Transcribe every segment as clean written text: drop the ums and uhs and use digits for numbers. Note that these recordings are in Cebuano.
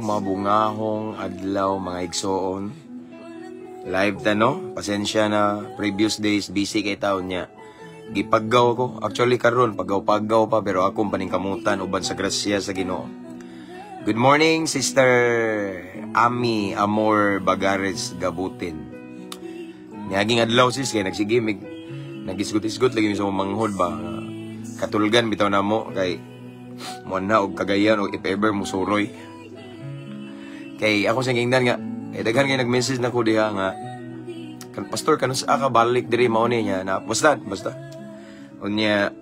Mabungahong adlaw, mga igsoon. Live ta, no? Pasensya na, previous days busy kay taon niya. Gipaggaw ko. Actually karon paggaw-paggaw pa, pero akong paningkamutan uban sa grasya sa Ginoo. Good morning, Sister Ami Amor Bagares Gabutin. Niaging adlaw, sis, kay nagsige mig nagisgot-isgot lagi mi sa manghod ba. Katulgan bitaw namo kay mo na og Cagayan og if ever musuroy. Kay ako sa gingnan nga eh, daghan kay nag-message na ko diha nga kan, "Pastor, kanus ka balik diri?" Mao ni niya na basta basta. Unya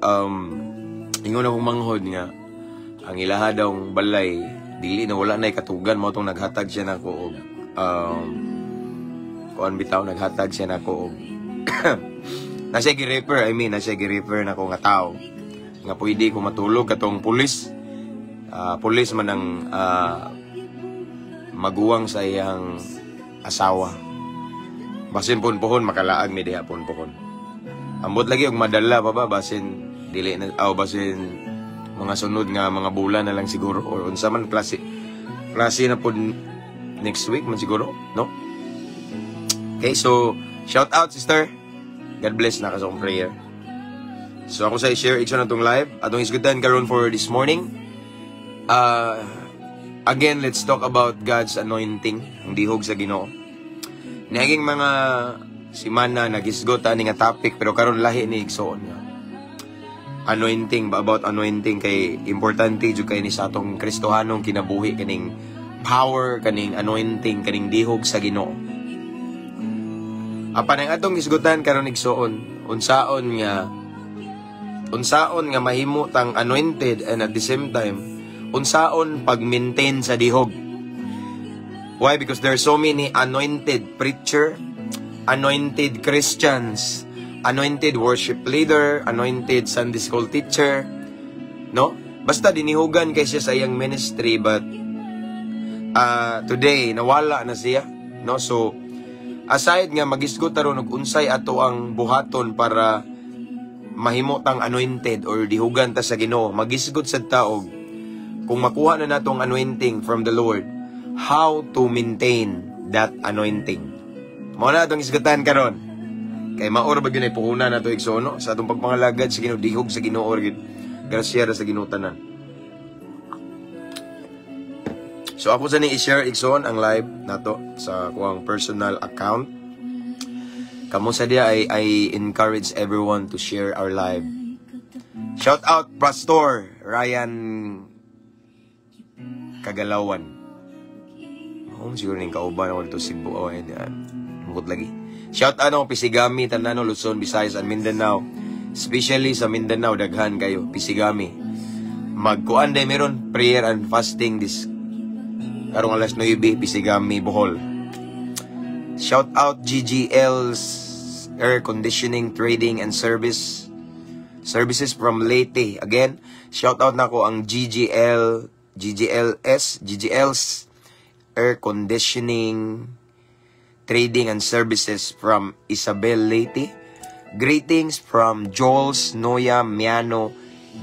ingon akong manghod nga ang ilaha daw balay dili na, wala na katugan, mao tong naghatag siya nako og kuan bitaw, naghatag siya nako og nasa gi-refer, I mean, nasa gi-refer nako nga tao nga pwede ko matulog, katong pulis, pulis man ang maguwang sa iyang asawa. Basin pun-puhon makalaag mi diha pun-puhon. Ambot lagi og madala pa ba, basin dili na aw, basin mga sunod nga mga bulan na lang siguro or unsa man klase klase na pod, next week man siguro, no? Okay, so shout out, sister. God bless na ka sa akong prayer. So ako sa i-share igsoon atong live. Atong isgutan karon for this morning. Again, let's talk about God's anointing, ang dihog sa Ginoo. Niaging mga simana nagisgot ani nga topic, pero karon lahi ni, igsoon, nga anointing ba, about anointing, kay importante jud kay ni sa atong Kristohanong kinabuhi kaning power, kaning anointing, kaning dihog sa Ginoo. Apan ang atong isgutan karon, igsoon, unsaon nga mahimo tang anointed and at the same time unsaon pag-maintain sa dihog. Why? Because there are so many anointed preacher, anointed Christians, anointed worship leader, anointed Sunday school teacher, no? Basta dinihugan kay siya sa iyang ministry, but today nawala na siya, no? So aside nga magisgot taron og unsay ato ang buhaton para mahimo tang anointed or dihugan ta sa Ginoo, magisgot sad ta og kung makuha na natong anointing from the Lord, how to maintain that anointing. Mao na atong isgutan karon. Kay mao ra ba gyud ay puhunan nato, igsoon, no? Sa atong pagpangalagad sa Ginoo, dihog sa Ginoo ra gyud. Grasya ra sa Ginoo tanan. So ako sa ni i-share, igsoon, ang live nato sa kuang personal account. Kamo sa diya ay encourage everyone to share our live. Shout out, Pastor Ryan Kagalawan. Oh, siguro ning kauban ako dito Cebu. Oh, eh, mukot lagi. Shout out ako Pisigami, tanan, Luzon, Visayas and Mindanao. Especially sa Mindanao, daghan kayo Pisigami. Magkuan day, meron prayer and fasting this karong alas 9, Pisigami, Bohol. Shout out GGL's Air Conditioning Trading and Services from Leyte. Again, shout out nako ang GGL GGLS GGL's Air Conditioning Trading and Services from Isabel, Leyte. Greetings from Jules Noya Miano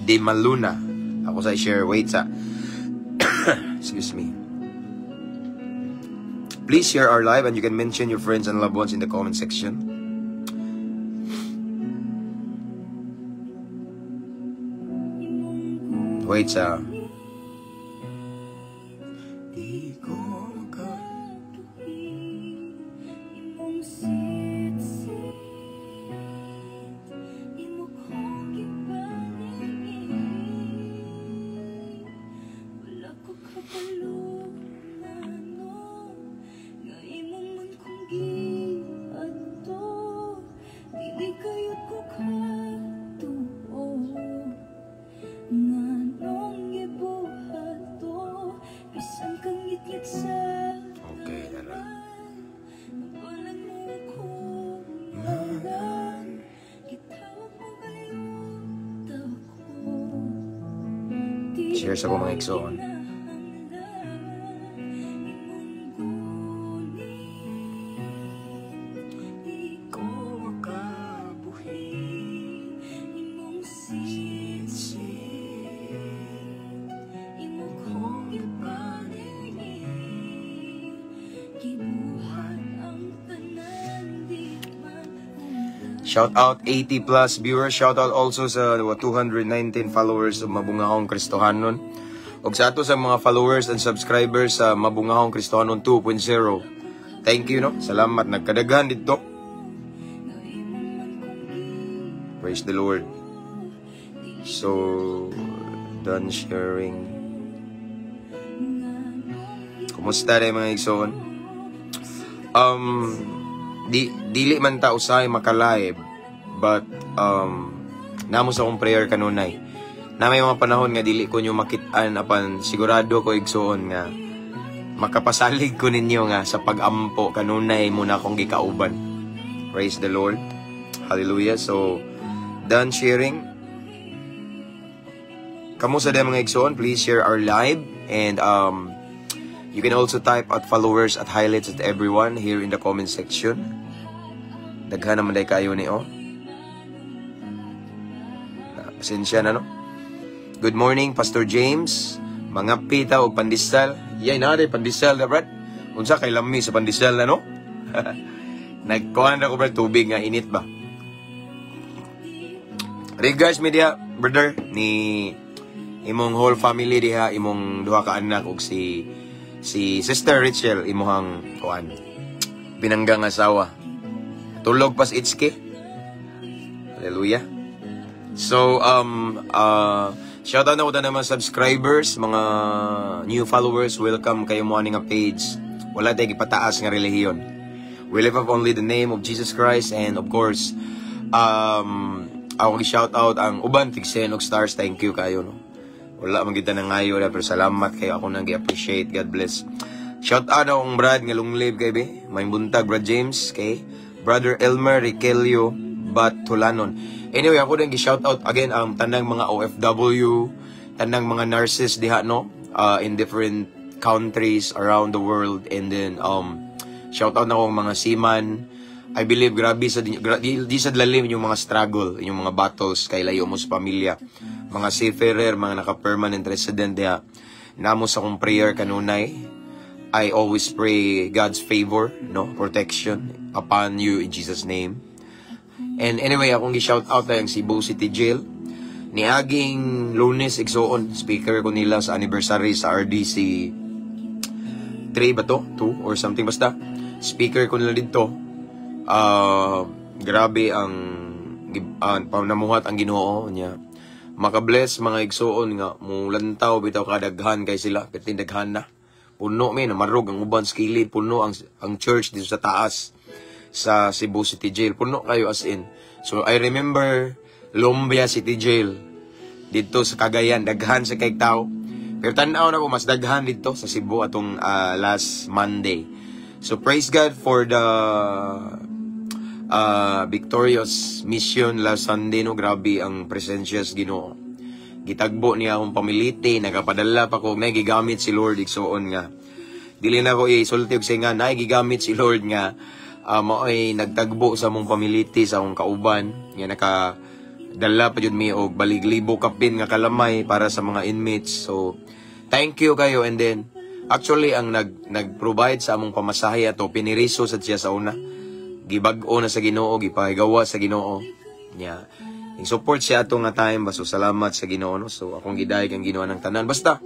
de Maluna. Ako sa share, wait sa, excuse me. Please share our live and you can mention your friends and loved ones in the comment section. Wait sa. Di ko Imong sitsit, imo kong gipaningin. Wala ko kabalo ngano nga imo man kong giadto. Dili kayot ko katuo nganong gibuhat to, bisan kang ngitngit sa Okay, tara. Nabalan mo ko ngalan. Gitawag mo gayud ako. Di Share sa akong mga igsoon. kinahanglan imong gunit. Di ko makabuhi imong sitsit, imo kong gipaningin. Shout out 80 plus viewers. Shout out also sa 219 followers of Mabungahong Kristohanon. Ug sa ato sa mga followers and subscribers sa Mabungahong Kristohanon 2.0. Thank you, no? Salamat, nagkadaghan dito. Praise the Lord. So, done sharing. Kumusta rin, mga igsoon? Di dili man ta usahay maka-live, but namo sa akong prayer kanunay. Na may mga panahon nga dili ko nyo makit-an, apan sigurado ko, igsoon, nga makapasalig ko ninyo nga sa pag-ampo kanunay mo na akong gikauban. Praise the Lord. Hallelujah. So, done sharing. Kamusta din, mga igsoon? Please share our live and you can also type at followers, at highlights, at everyone here in the comment section. Daghan naman day kayo ni oh. Pasensya na, no. Good morning, Pastor James. Mga pita og pandesal. Yay na pandesal na, Brad. Unsa kay lami sa pandesal na, no? Nagkuhan na ko, Brad, tubig nga init ba. Regards media, brother, ni imong whole family diha, imong duha ka anak ug si Sister Rachel, imuhang kuan, binanggang asawa. Tulog pas HK. Hallelujah. So, shout out na ko naman subscribers, mga new followers, welcome kayo mo ani nga page. Wala tayo gipataas nga relihiyon. We lift up only the name of Jesus Christ and of course, ako shout out ang uban tig-send og stars. Thank you kayo, no. Wala man kita nangayo pero salamat kayo, ako nang gi-appreciate. God bless. Shout out akong brad nga long live kay be. May buntag, Brad James, kay Brother Elmer Riquelio Batulanon. Anyway, ako din gi-shout out again ang tanang mga OFW, tanang mga nurses diha, no, in different countries around the world, and then shout out na akong mga seaman. I believe grabe sa di sa lalim yung mga struggle, yung mga battles kay layo mo sa pamilya. Mga seafarer, mga naka-permanent resident diha. Namo sa akong prayer kanunay. I always pray God's favor, no, protection upon you in Jesus' name. And anyway, akong gi-shout out ang Cebu City Jail. Niaging Lunes, igsoon, speaker ko nila sa anniversary sa RDC 3 ba to? 2 or something, basta. Speaker ko nila dito. Grabe ang namuhat ang Ginoo niya. Makabless, mga igsoon, nga mulantaw bitaw kadaghan kay sila, perting daghan na. Puno mi, namarog ang uban sa kilid, puno ang church dito sa taas sa Cebu City Jail. Puno kayo, as in. So I remember Lumbia City Jail dito sa Cagayan, daghan sa kay tao. Pero tan-aw na ko mas daghan dito sa Cebu atong last Monday. So praise God for the victorious mission last Sunday, no. Grabe ang presensya sa Ginoo. Gitagbo niya akong pamiliti, nagapadala pa ko, may gigamit si Lord, igsoon, nga dili na ko isulti og nga naay gigamit si Lord nga mao'y nagtagbo sa among pamiliti, sa akong kauban nga naka dala pa jud mi og baliglibo kapin nga kalamay para sa mga inmates. So thank you kayo. And then actually ang nag-provide sa among pamasahe ato, piniriso sad siya sa una. Gibag-o na sa Ginoo, gipahigawa sa Ginoo. Nya. Ing support siya ato nga time ba, so salamat sa Ginoo, no. So akong gidayeg ang Ginoo ng tanan. Basta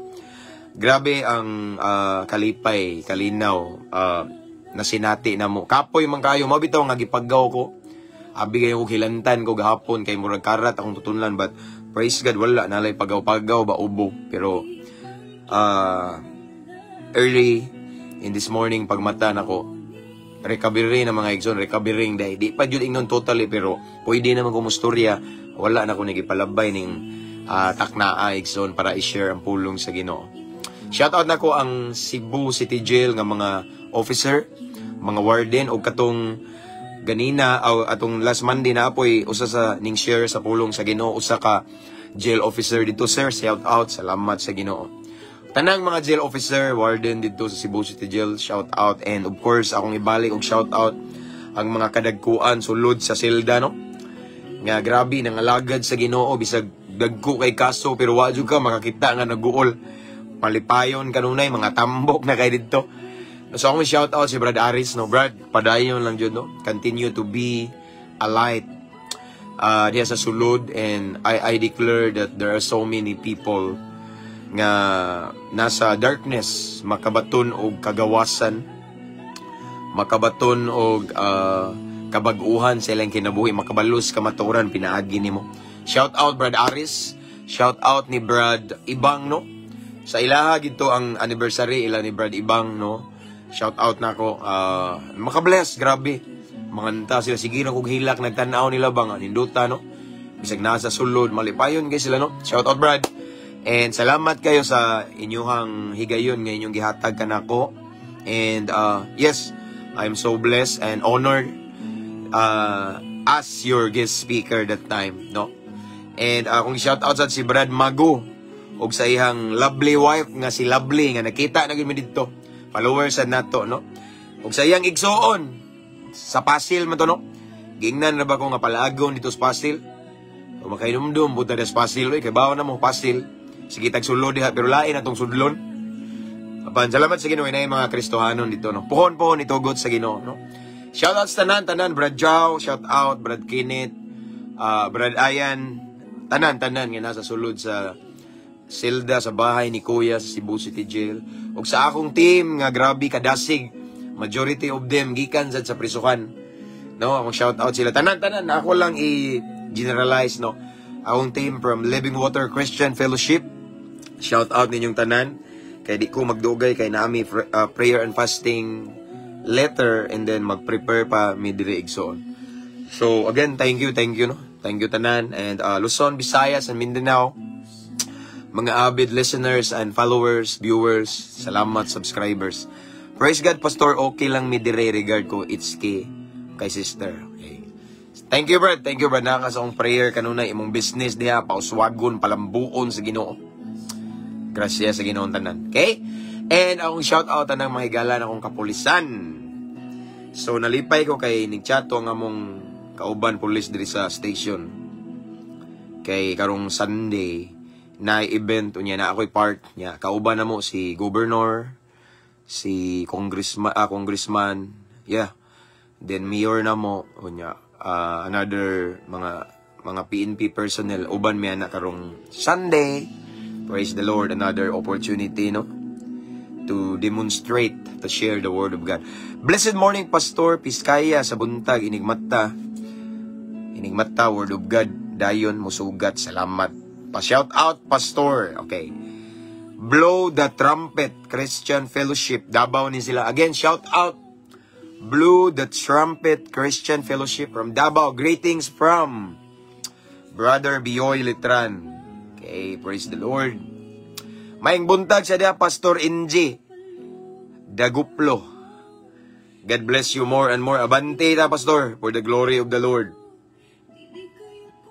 grabe ang kalipay, kalinaw na sinati na mo. Kapoy man kayo, mao bitaw nga gipaggaw ko. Abi kayo ko hilantan ko gahapon kay murag karat akong tutunlan, but praise God, wala nalay pagaw-pagaw ba, ubo. Pero early in this morning pagmata nako, recovery na, mga igsoon, recovering day. Di pa jud ingnon totally, pero pwede naman kumustorya. Wala na ko nagipalabay ning taknaa, igsoon, para i-share ang pulong sa Ginoo. Shout out nako ang Cebu City Jail nga mga officer, mga warden, o katong ganina aw atong last Monday na apoy usa sa ning share sa pulong sa Ginoo, usa ka jail officer dito. Sir, shout out, salamat sa Ginoo. Tanang mga jail officer, warden dito sa Cebu City Jail, shout out. And of course, akong ibalik og shout out ang mga kadagkuan sulod sa silda, no, nga grabe nangalagad sa Ginoo bisag dagko kay kaso, pero wa jud ka makakita nga naguol. Malipayon kanunay, mga tambok na kay didto. So akong shout out si Brad Aris, no. Brad, padayon lang jud, no. Continue to be a light. Diha sa sulod, and I declare that there are so many people nga nasa darkness makabaton og kagawasan, makabaton og kabag-uhan sa ilang kinabuhi, makabalos kamatuoran pinaagi nimo. Shout out, Brad Aris. Shout out ni Brad Ibang, no? Sa ilaha gito ang anniversary ila ni Brad Ibang, no? Shout out nako. Makabless, grabe. Manganta sila, sige na kog hilak, nagtan-aw nila ba nga ninduta, no? Bisag nasa sulod, malipayon kay sila, no? Shout out, Brad. And salamat kayo sa inyuhang higayon nga inyong gihatag kanako. And yes, I'm so blessed and honored as your guest speaker that time, no? And akong shout out sa si Brad Mago ug sa iyang lovely wife nga si Lovely nga nakita na gyud mi didto. Followers sad nato, no? Ug sa iyang igsuon sa Pasil man to, no? Giingnan na ba ko nga palaagon dito sa Pasil? O makainumdum buta sa Pasil oy, kay bawo na mo Pasil. Sige tag sulod diha, pero lain atong sudlon. Apan salamat sa Ginoo inay mga Kristohanon dito, no. Puhon-puhon itugot sa Ginoo, no. Shout out sa tanan tanan, Brad Jow, shout out Brad Kenneth, Brad Ayan, tanan tanan nga nasa sulod sa silda sa bahay ni Kuya sa Cebu City Jail. Ug sa akong team nga grabe kadasig, majority of them gikan sad sa prisuhan. No, akong shout out sila tanan tanan, ako lang i-generalize, no. Akong team from Living Water Christian Fellowship. Shout out ninyong tanan. Kay di ko magdugay kay nami prayer and fasting letter and then mag-prepare pa mi diri, igsoon. So again, thank you, no. Thank you tanan and Luzon, Visayas and Mindanao, mga avid listeners and followers, viewers, salamat, subscribers. Praise God, Pastor, okay lang mi dire, regard ko it's kay kay sister. Okay. Thank you, Brad. Thank you, Brad. Naka sa akong prayer kanunay imong business diha pauswagon, palambuon sa Ginoo. Gracias sa Ginoo tanan. Okay? And akong shout out tanang mga higala na akong kapulisan. So nalipay ko kay nigchato ang among kauban pulis diri sa station. Kay karong Sunday na event unya na ako'y part niya. Kauban na mo si governor, si congressman, yeah. Then mayor na mo unya, another mga PNP personnel, uban mi ana karong Sunday. Praise the Lord, another opportunity, no, to demonstrate, to share the word of God. Blessed morning, Pastor Piskaya sa buntag, inigmata. Inigmata, word of God, dayon musugat, salamat. Pa-shout out, Pastor. Okay. Blow the Trumpet Christian Fellowship. Davao ni sila. Again, shout out. Blow the Trumpet Christian Fellowship from Davao. Greetings from Brother Bioy Litran. Okay, praise the Lord. Maayong buntag sa diha, Pastor Inji Daguplo. God bless you more and more. Abante ta, Pastor, for the glory of the Lord. Dili kayo ko.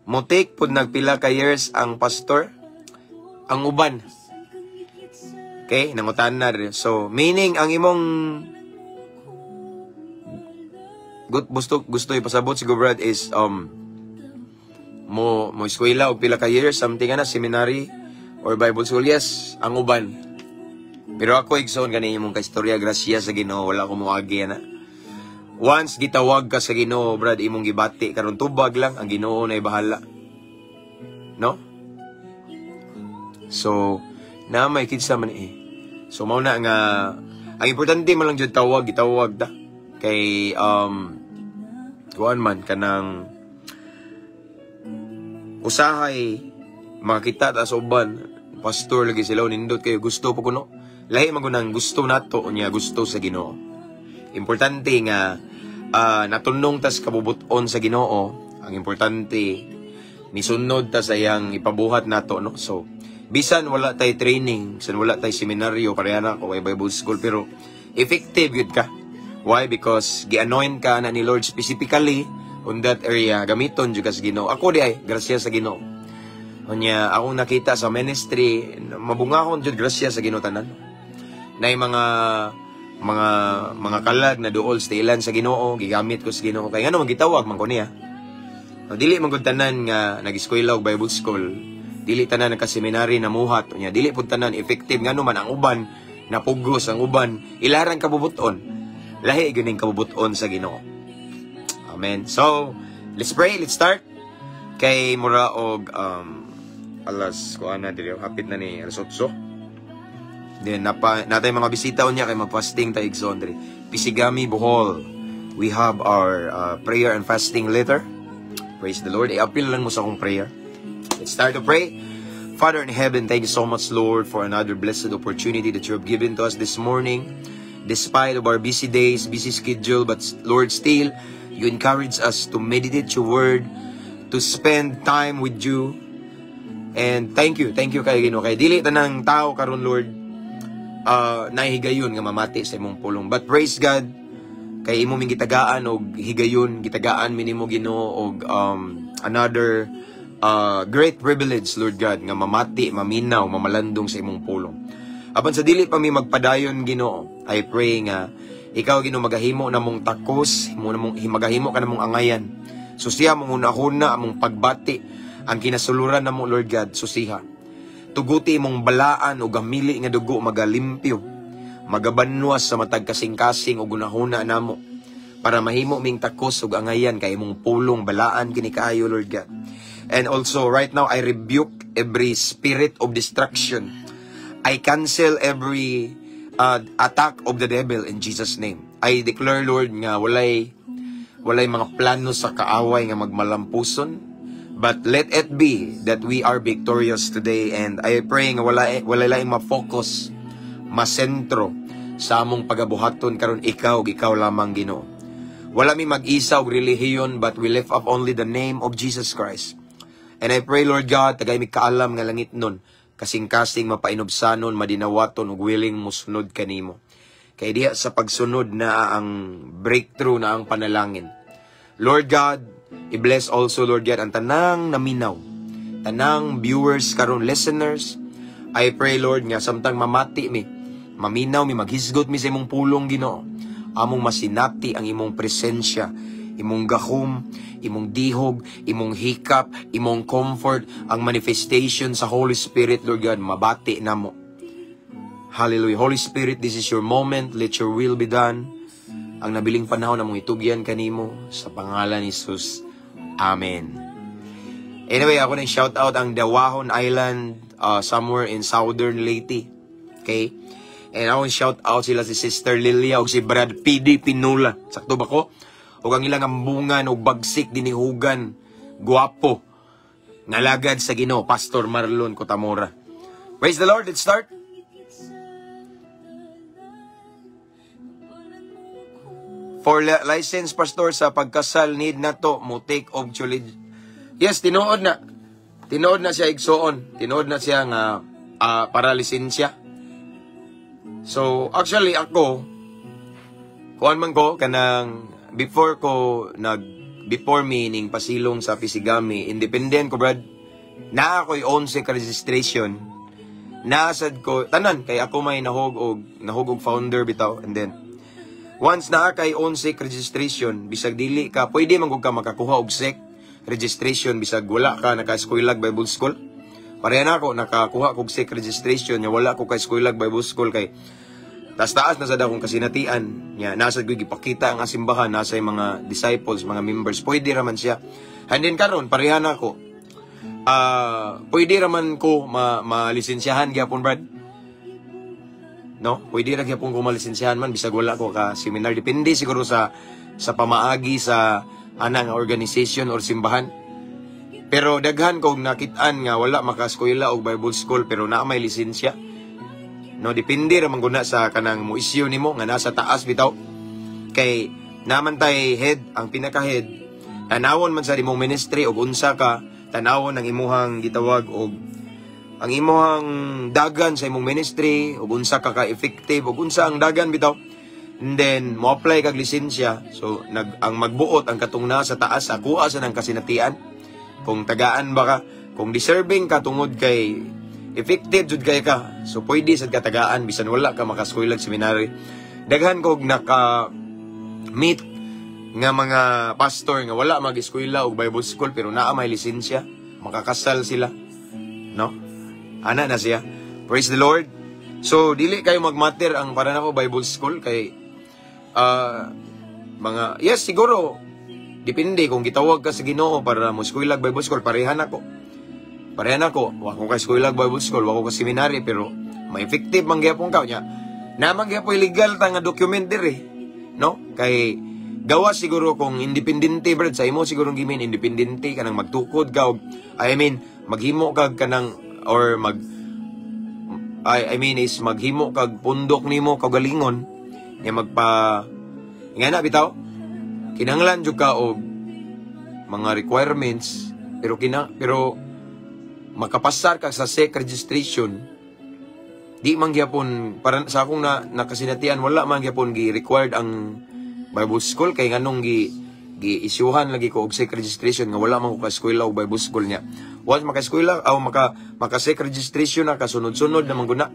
Mo-take pod nagpila ka years ang pastor? Ang uban. Okay, nangutan na rin. So, meaning, ang imong gusto gusto ipasabot siguro, Brad, is mo mo eskwela og pila ka years, something ana, seminary or Bible school. Yes, ang uban. Pero ako, igsoon, gani imong kaistorya, grasya sa Ginoo, wala ko moagi ana. Once gitawag ka sa Ginoo, Brad, imong gibati karon, tubag lang, ang Ginoo na bahala, no? So na may kinsa man eh. So mao na nga ang importante man lang jud tawag, gitawag ta kay kuan man kanang usahay makita ta sa uban, pastor lagi sila, nindot kayo, gusto po kuno. Lahi man kunang gusto nato unya gusto sa Ginoo. Importante nga natunong tas kabubuton sa Ginoo. Ang importante nisunod ta sa iyang ipabuhat nato, no? So bisan wala tay training, bisan wala tay seminaryo, pareha na ako kay Bible school, pero effective gyud ka. Why? Because gi-anoint ka na ni Lord specifically on that area, gamiton jud ka sa Ginoo. Ako di ay grasya sa Ginoo. Unya akong nakita sa ministry, mabungahon jud, grasya sa Ginoo tanan. Nay mga kalag na duol sa ilan sa Ginoo, gigamit ko sa Ginoo kay ngano man gitawag man ko niya. No, dili man gud tanan nga nag-eskwela og Bible school, dili tanan nagka-seminary na muhat unya dili pud tanan effective, ngano man ang uban napugos, ang uban ilarang kabubuton. Lahi gyud ning kabubuton sa Ginoo. Amen. So, let's pray, let's start. Kay mura og alas kuan na diri, hapit na ni alas 8. Then napa natay mga bisita unya kay mag-fasting ta, igsoon, diri. Pisigami, Bohol. We have our prayer and fasting later. Praise the Lord. I-appeal lang mo sa akong prayer. Let's start to pray. Father in heaven, thank you so much, Lord, for another blessed opportunity that you have given to us this morning. Despite of our busy days, busy schedule, but Lord, still, you encourage us to meditate your word, to spend time with you. And thank you kay Ginoo. Kay dili tanang tao karon, Lord, nahigayon nga mamati sa imong pulong. But praise God, kay imo ming gitagaan og higayon, gitagaan mi nimo, Ginoo, og another great privilege, Lord God, nga mamati, maminaw, mamalandong sa imong pulong. Apan sa dili pa mi magpadayon, Ginoo, I pray nga ikaw, Ginoo, magahimo namong takos, himo namong magahimo ka namong angayan. Susiha mong hunahuna, among pagbati, ang kinasuluran namo, Lord God, susiha. Tuguti imong balaan o gamili nga dugo magalimpyo, magabanwas sa matag kasing-kasing o gunahuna namo para mahimo ming takos ug angayan kay imong pulong balaan kini kaayo, Lord God. And also right now I rebuke every spirit of destruction. I cancel every attack of the devil in Jesus' name. I declare, Lord, nga walay mga plano sa kaaway nga magmalampuson. But let it be that we are victorious today, and I pray nga wala laing ma-focus, masentro sa among pagabuhaton karon, ikaw ug ikaw lamang, Ginoo. Wala mi mag-isa og relihiyon, but we lift up only the name of Jesus Christ. And I pray, Lord God, tagay mi kaalam nga langit nun, kasing-kasing mapainubsanon, madinawaton ug willing musunod kanimo. Kay diha sa pagsunod na ang breakthrough, na ang panalangin. Lord God, i-bless also, Lord God, ang tanang naminaw, tanang viewers karon, listeners. I pray, Lord, nga samtang mamati mi, maminaw mi, maghisgot mi sa imong pulong, Ginoo, among masinati ang imong presensya, imong gahom, imong dihog, imong hikap, imong comfort, ang manifestation sa Holy Spirit, Lord God, mabati namo. Hallelujah. Holy Spirit, this is your moment. Let your will be done. Ang nabiling panahon among itugyan kanimo sa pangalan ni Jesus. Amen. Anyway, ako nang shout out ang Dawahon Island, somewhere in Southern Leyte. Okay? And ako shout out sila si Sister Lilia ug si Brad PD Pinula. Sakto ba ko? Ug ang ilang ambungan og bagsik dinihugan, guwapo. Ngalagad sa Ginoo, Pastor Marlon Cotamora. Praise the Lord, let's start. Ngiti sa tanan. Kapalan mo ako. For license, pastor, sa pagkasal need na to mo take og college. Yes, tinuod na. Tinuod na siya, igsoon. Tinuod na siya nga para lisensya. So, actually ako, kuan man ko kanang before ko nag before me ning pasilong sa Pisigami, independent ko, brad. Na ako'y 11 ka registration. Nasad ko tanan kay ako may nahog og founder bitaw, and then once naa kay own SEC registration, bisag dili ka, pwede man gud ka makakuha og SEC registration bisag wala ka naka-eskwela Bible School. Pareha na ako, nakakuha kog SEC registration nya wala ko ka eskwela Bible School kay taas-taas na sad akong kasinatian. Nya nasa ko gipakita ang asimbahan, nasa yung mga disciples, mga members, pwede raman siya. And then karon pareha na ako. Pwede raman ko ma malisensyahan gyapon, brad. No? Pwede ra gyapon ko malisensyahan man bisag wala ko ka seminar, depende siguro sa pamaagi sa ana nga organization or simbahan. Pero daghan kog nakit-an nga wala makaeskwela og Bible school pero naa may lisensya. No, depende ra man guna sa kanang mo issue nimo nga nasa taas bitaw. Kay naman tay head, ang pinaka-head, tanawon man sa imong ministry og unsa ka, tanawon ang imuhang gitawag og ang imuhang dagan sa imong ministry ug unsa ka ka-effective ug unsa ang dagan bitaw. And then mo apply kag lisensya, so nag ang magbuot ang katong nasa taas sa kuha sa nang kasinatian kung tagaan ba ka, kung deserving ka tungod kay effective jud kay ka, so pwede sad ka tagaan bisan wala ka makaskuylag seminary. Daghan kog naka meet nga mga pastor nga wala mag-eskwela og Bible school pero naa may lisensya, makakasal sila, no? Ana na siya. Praise the Lord. So dili kayo magmatter ang para nako Bible school kay mga, yes, siguro Depende kung gitawag ka sa Ginoo para mo eskwela Bible School, parehan ako. Parehan ako, wa ko ka eskwela Bible School, wa ko ka seminary, pero ma-effective man gyapon ka nya. Naman gyapon illegal ta nga document diri, no? Kay gawa siguro kung independente brad sa imo siguro gimin independente kanang magtukod ka og, I mean maghimo kag kanang or mag I mean is maghimo kag pundok nimo kaugalingon nya magpa nga na bitaw kinahanglan jud ka og mga requirements, pero pero makapasar ka sa SEC registration, di man gyapon para sa akong na nakasinatian, wala man gyapon gi required ang Bible School, kay nganong gi gi-isyuhan lagi ko og SEC registration nga wala man ko ka eskwela og Bible School niya. Once maka-eskwela aw maka maka SEC registration na kasunod-sunod na man guna,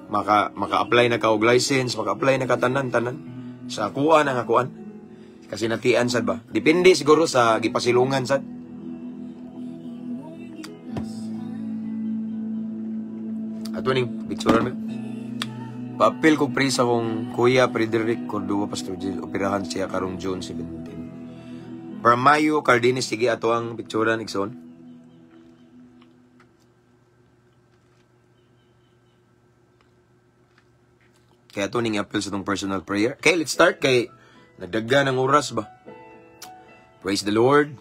maka-apply na ka og license, maka-apply na ka tanan-tanan sa kuan ang akuan. Kasi natian sad ba? Depende siguro sa gipasilungan sad. Ato ning picture mo. Papil ko pre sa kong Kuya Frederick Cordova, Pastor Jill, operahan siya karong June 17. From Mayo Cardenas, sige ato ang picturean igsoon. Kaya ato ning appeal sa tong personal prayer. Okay, let's start kay nagdaga ng oras ba. Praise the Lord.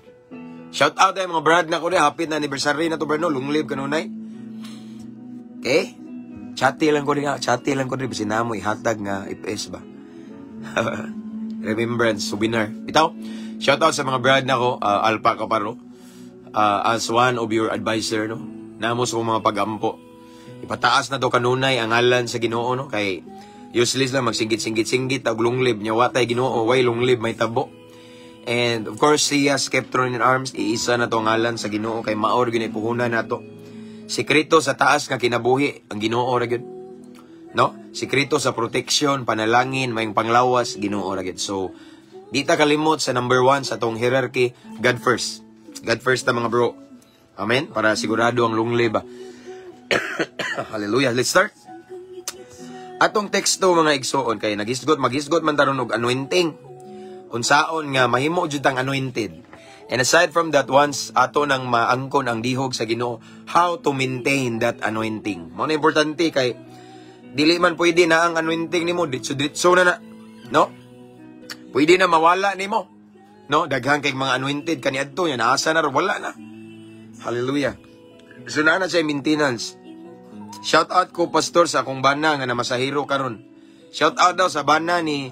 Shout out ay mga brad na ko rin. Happy na anniversary na to bro, no? Long live kanunay. Okay? Chatty lang ko rin. Chatty lang ko rin. Basi na mo ihatag nga FS ba. Remembrance, souvenir. Bitaw, shout out sa mga brad na ko, Alpa Kaparo, as one of your advisor, no? Namo sa mga pag-ampo. Ipataas na to kanunay ang ngalan sa Ginoo, no? Kay useless lang magsinggit-singgit-singgit og long live nya watay Ginoo, way long live may tabo. And of course, siya Skeptron in Arms, iisa na to ang ngalan sa Ginoo kay maor gyud ay puhunan nato. Sekreto sa taas nga kinabuhi ang Ginoo ra gyud. No? Sekreto sa protection, panalangin, mayong panglawas, Ginoo ra gyud. So, di ta kalimot sa number 1 sa tong hierarchy, God first. God first ta mga bro. Amen? Para sigurado ang long live. Hallelujah. Let's start. Atong teksto mga igsoon kay nagisgot magisgot man taron og anointing. Unsaon nga mahimo jud tang anointed. And aside from that, once ato nang maangkon ang dihog sa Ginoo, how to maintain that anointing. Mao na importante kay dili man pwede na ang anointing nimo ditso-ditso na na, no? Pwede na mawala nimo. No, daghan kay mga anointed kaniadto nya naasa na wala na. Hallelujah. So naa na siya maintenance. Shout out ko pastor sa akong bana nga namasahiro karon. Shout out daw sa bana ni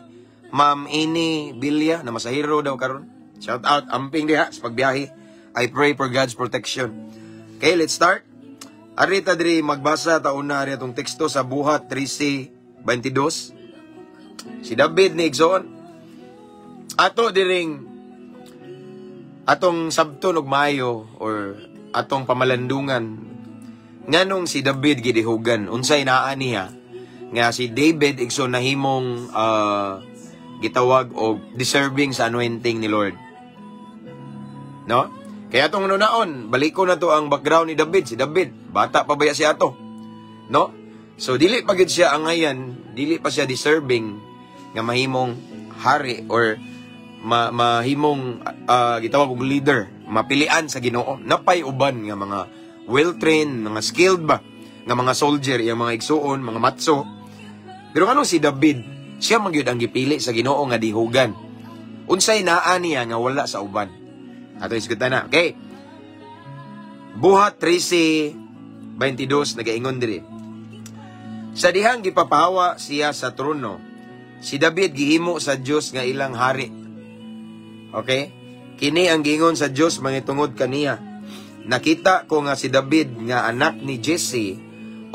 Ma'am Ini Bilya na masahiro daw karon. Shout out amping diha sa pagbiyahe. I pray for God's protection. Okay, let's start. Ari ta diri magbasa ta una ari atong teksto sa Buhat 13:22. Si David ni igsoon. Ato diring atong sabton og maayo or atong pamalandungan nganong si David gidihugan, unsay naa niya nga si David igsoon nahimong gitawag og deserving sa anointing ni Lord. No? Kaya atong nunaon, baliko na to ang background ni David. Si David, bata pa baya siya ato. No? So dili pa gid siya angayan, dili pa siya deserving nga mahimong hari or mahimong gitawag og leader, mapilian sa Ginoo. Napay uban nga mga well-trained, mga skilled ba nga mga soldier, iyang mga igsuon, mga matso. Pero anong si David, siya man gyud ang gipili sa Ginoo nga dihugan. Unsay naa niya nga wala sa uban? Ato isgutan na. Okay. Buhat 13:22 nagaingon diri. Sa dihang gipapahawa siya sa trono, si David gihimo sa Dios nga ilang hari. Okay? Kini ang giingon sa Dios mangitungod kaniya. Nakita ko nga si David nga anak ni Jesse,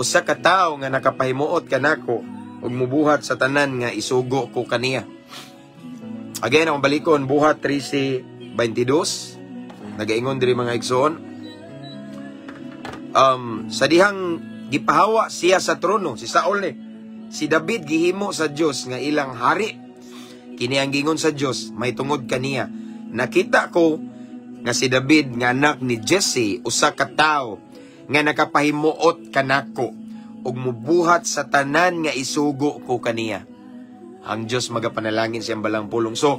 usa ka tawo nga nakapahimuot kanako ug mubuhat sa tanan nga isugo ko kaniya. Again, akong balikon, Buhat 13:22. Nagaingon diri mga igsoon. Sa dihang gipahawa siya sa trono, si Saul ni, si David gihimo sa Dios nga ilang hari. Kini ang giingon sa Dios may tungod kaniya. Nakita ko nga si David nga anak ni Jesse, usa ka tawo nga nakapahimuot kanako ug mubuhat sa tanan nga isugo ko kaniya. Ang Dios magapanalangin siyang balang pulong. So,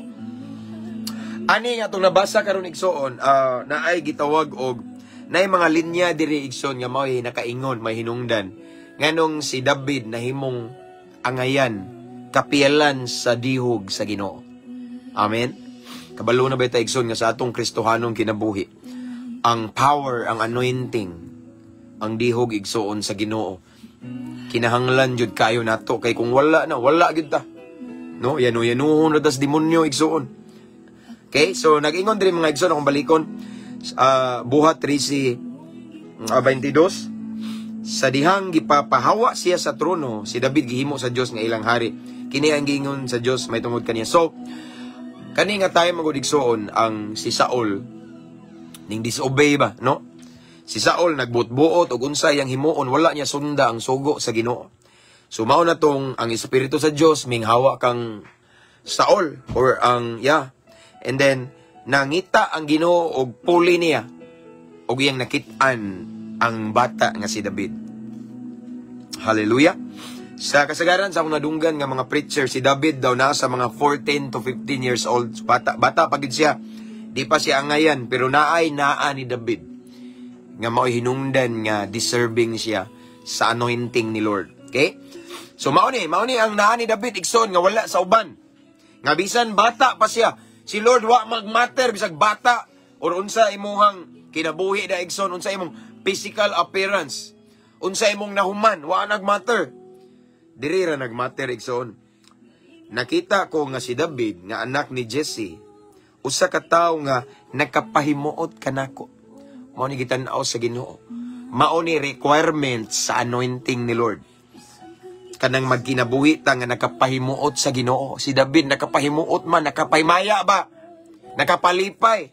Ani nga atong nabasa karon, igsoon, naay gitawag og naay mga linya diri, igsoon, nga mao'y nakaingon, may hinungdan nganong si David nahimong angayan, kapiyalan sa dihog sa Ginoo. Amen. Kabalo na ba ta, igsoon, nga sa atong Kristohanong kinabuhi, ang power, ang anointing, ang dihog, igsoon, sa Ginoo, kinahanglan jud kayo nato, kay kung wala na, wala gyud ta, no? Yano yanuhon na tas demonyo, igsoon. Okay, so nag-ingon diri, mga igsoon, akong balikon, Buhat 13, 22: "Sa dihang gipapahawa siya sa trono, si David gihimo sa Dios nga ilang hari. Kini ang giingon sa Dios may tungod kaniya." So kani nga tayo magud, igsoon, ang si Saul ning disobey ba, no? Si Saul nagbuot-buot og unsay ang himuon, wala niya sunda ang sugo sa Ginoo. So mao na tong ang espiritu sa Dios minghawa kang Saul or ang, yeah. And then nangita ang Ginoo og puli niya og iyang nakit-an ang bata nga si David. Hallelujah. Sa kasagaran sa akong nadunggan nga mga preacher, si David daw nasa mga 14 to 15 years old. Bata, bata pa gid siya. Di pa siya angayan, pero naay naa ni David nga mao'y hinungdan nga deserving siya sa anointing ni Lord. Okay? So mao ni ang naa ni David, igsoon, nga wala sa uban. Nga bisan bata pa siya, si Lord wa magmatter bisag bata or unsa imuhang kinabuhi na, igsoon, unsa imong physical appearance, unsa imong nahuman, wa nagmatter. Diri ra nagmatter, igsoon. "Nakita ko nga si David nga anak ni Jesse, usa ka tawo nga nakapahimuot kanako." Mao ni gitan-aw sa Ginoo. Mao ni requirement sa anointing ni Lord. Kanang magkinabuhi ta nga nakapahimuot sa Ginoo. Si David nakapahimuot man, nakapahimaya ba? Nakapalipay.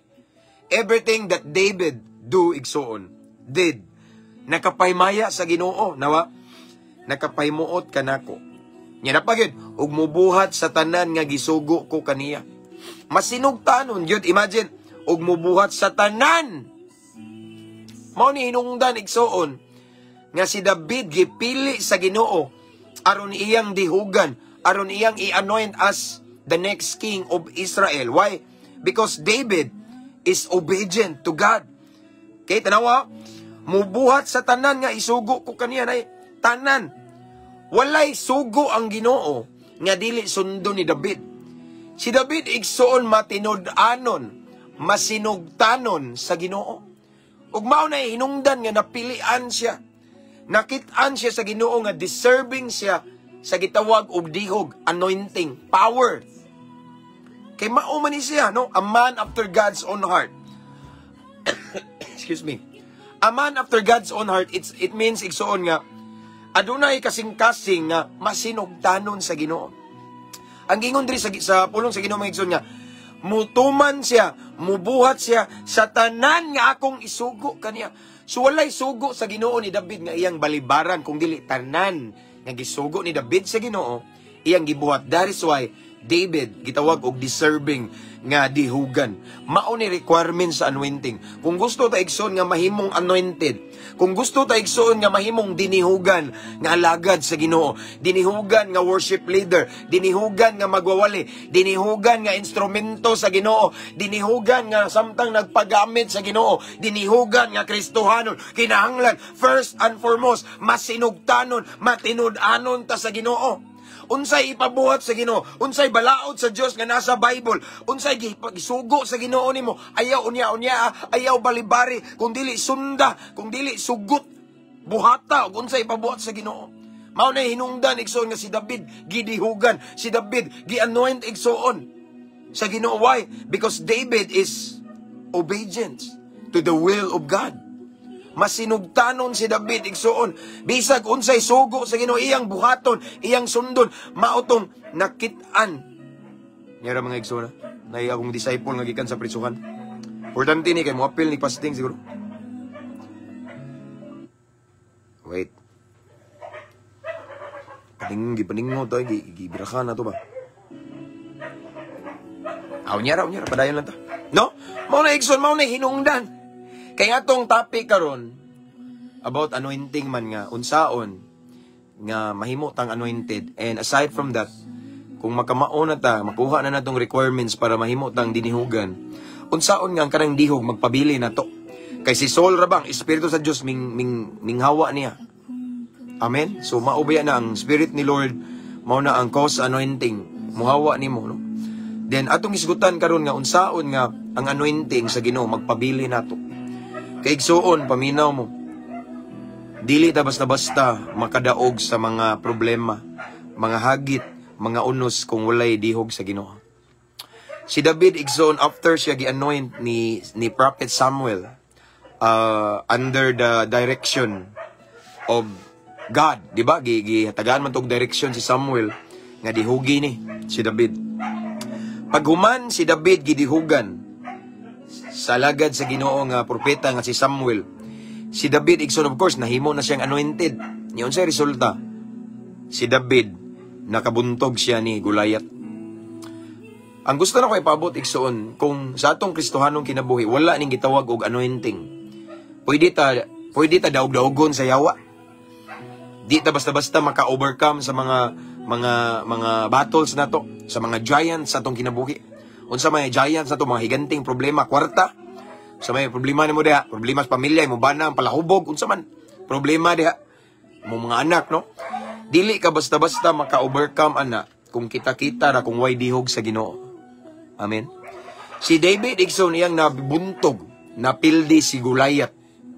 Everything that David do, igsoon, did, nakapahimaya sa Ginoo, nawa? "Nakapahimuot kanako." Nya napagid, "ug mubuhat sa tanan nga gisugo ko kaniya." Masinugtanon gyud, imagine, "ug mubuhat sa tanan." Mao ni hinungdan, igsoon, nga si David gipili sa Ginoo aron iyang dihugan, aron iyang i-anoint as the next king of Israel. Why? Because David is obedient to God. Okay, tanawa, "mubuhat sa tanan nga isugo ko kaniya" nay tanan. Walay sugo ang Ginoo nga dili sundo ni David. Si David, igsoon, matinud-anon, masinugtanon sa Ginoo. Ug mao na hinungdan nga napilian siya. Nakit-an siya sa Ginoo nga deserving siya sa gitawag og dihog, anointing, power. Kay mao man ni siya, no? A man after God's own heart. Excuse me. A man after God's own heart, it means, igsoon, nga adunay kasing-kasing nga masinugtanon sa Ginoo. Ang gingon diri sa pulong sa Ginoo, mga igsoon, nga mutuman siya, mubuhat siya sa tanan nga akong isugo kaniya. So walay sugo sa Ginoo ni David nga iyang balibaran kung dili tanan nga gisugo ni David sa Ginoo iyang gibuhat. That is why David gitawag og deserving nga dihugan. Mao ni requirement sa anointing. Kung gusto ta, igsoon, nga mahimong anointed, kung gusto ta, igsoon, nga mahimong dinihugan nga alagad sa Ginoo, dinihugan nga worship leader, dinihugan nga magwawali, dinihugan nga instrumento sa Ginoo, dinihugan nga samtang nagpagamit sa Ginoo, dinihugan nga Kristohanon, kinahanglan first and foremost masinugtanon, matinud-anon ta sa Ginoo. Unsay ipabuhat sa Ginoo, unsay balaod sa Dios nga nasa Bible, unsay gisugo sa Ginoo nimo, ayaw unya-unya, ayaw balibari, kung dili sunda, kung dili sugot, buhata ug unsay ipabuhat sa Ginoo. Mao na hinungdan, igsoon, nga si David gidihugan, si David gi-anoint, igsoon, sa Ginoo. Why? Because David is obedient to the will of God. Masinugtanon si David, igsoon. Bisag unsay sugo sa Ginoo iyang buhaton, iyang sundon, mao tong nakit-an. Ngara, mga igsoon, nay akong disciple nga gikan sa prisuhan. Importante ni kay moapil ni fasting siguro. Wait. Paning gipaningo to, gibirakan na to ba? Aw niya ra, unya ra, padayon lang ta. No? Mao na, igsoon, mao na hinungdan. Kaya atong topic karon about anointing man, nga unsaon nga mahimo tang anointed, and aside from that, Kung makamao na ta, makuha na natong requirements para mahimo tang dinihugan, unsaon nga ang kanang dihog magpabili na to? Kay si Saul ra bang espiritu sa Dios ming ming minghawa niya. Amen. So mao ba na ang spirit ni Lord, mao na ang cause anointing muhawa nimo, no? Then atong isgutan karon nga unsaon nga ang anointing sa Ginoo magpabili nato. Kay igsuon, paminaw mo. Dili ta basta-basta makadaog sa mga problema, mga hagit, mga unos kung walay dihog sa Ginoo. Si David, igsoon, after siya gi-anoint ni Prophet Samuel under the direction of God, di ba? Gi gihatagan man tog direction si Samuel nga dihugi ni si David. Paghuman si David gidihugan sa lagad sa Ginoo nga propeta nga si Samuel. Si David, igsoon, of course nahimo na siyang anointed. Niyon sa resulta, si David nakabuntog siya ni Goliath. Ang gusto na ko ipabot, igsoon, kung sa atong Kristohanong kinabuhi wala ning gitawag og anointing, pwede ta daog-daogon sa yawa. Di ta basta-basta maka-overcome sa mga battles nato, sa mga giants sa atong kinabuhi. Unsa may giants nato, mga higanting problema, kwarta. Sa may problema nimo diha, problema sa pamilya, imo bana ang palahubog, unsa man problema diha, mo mga anak, no? Dili ka basta-basta maka-overcome ana kung kita-kita ra kung way dihog sa Ginoo. Amen. Si David, igsoon, iyang nabuntog, napildi si Goliath.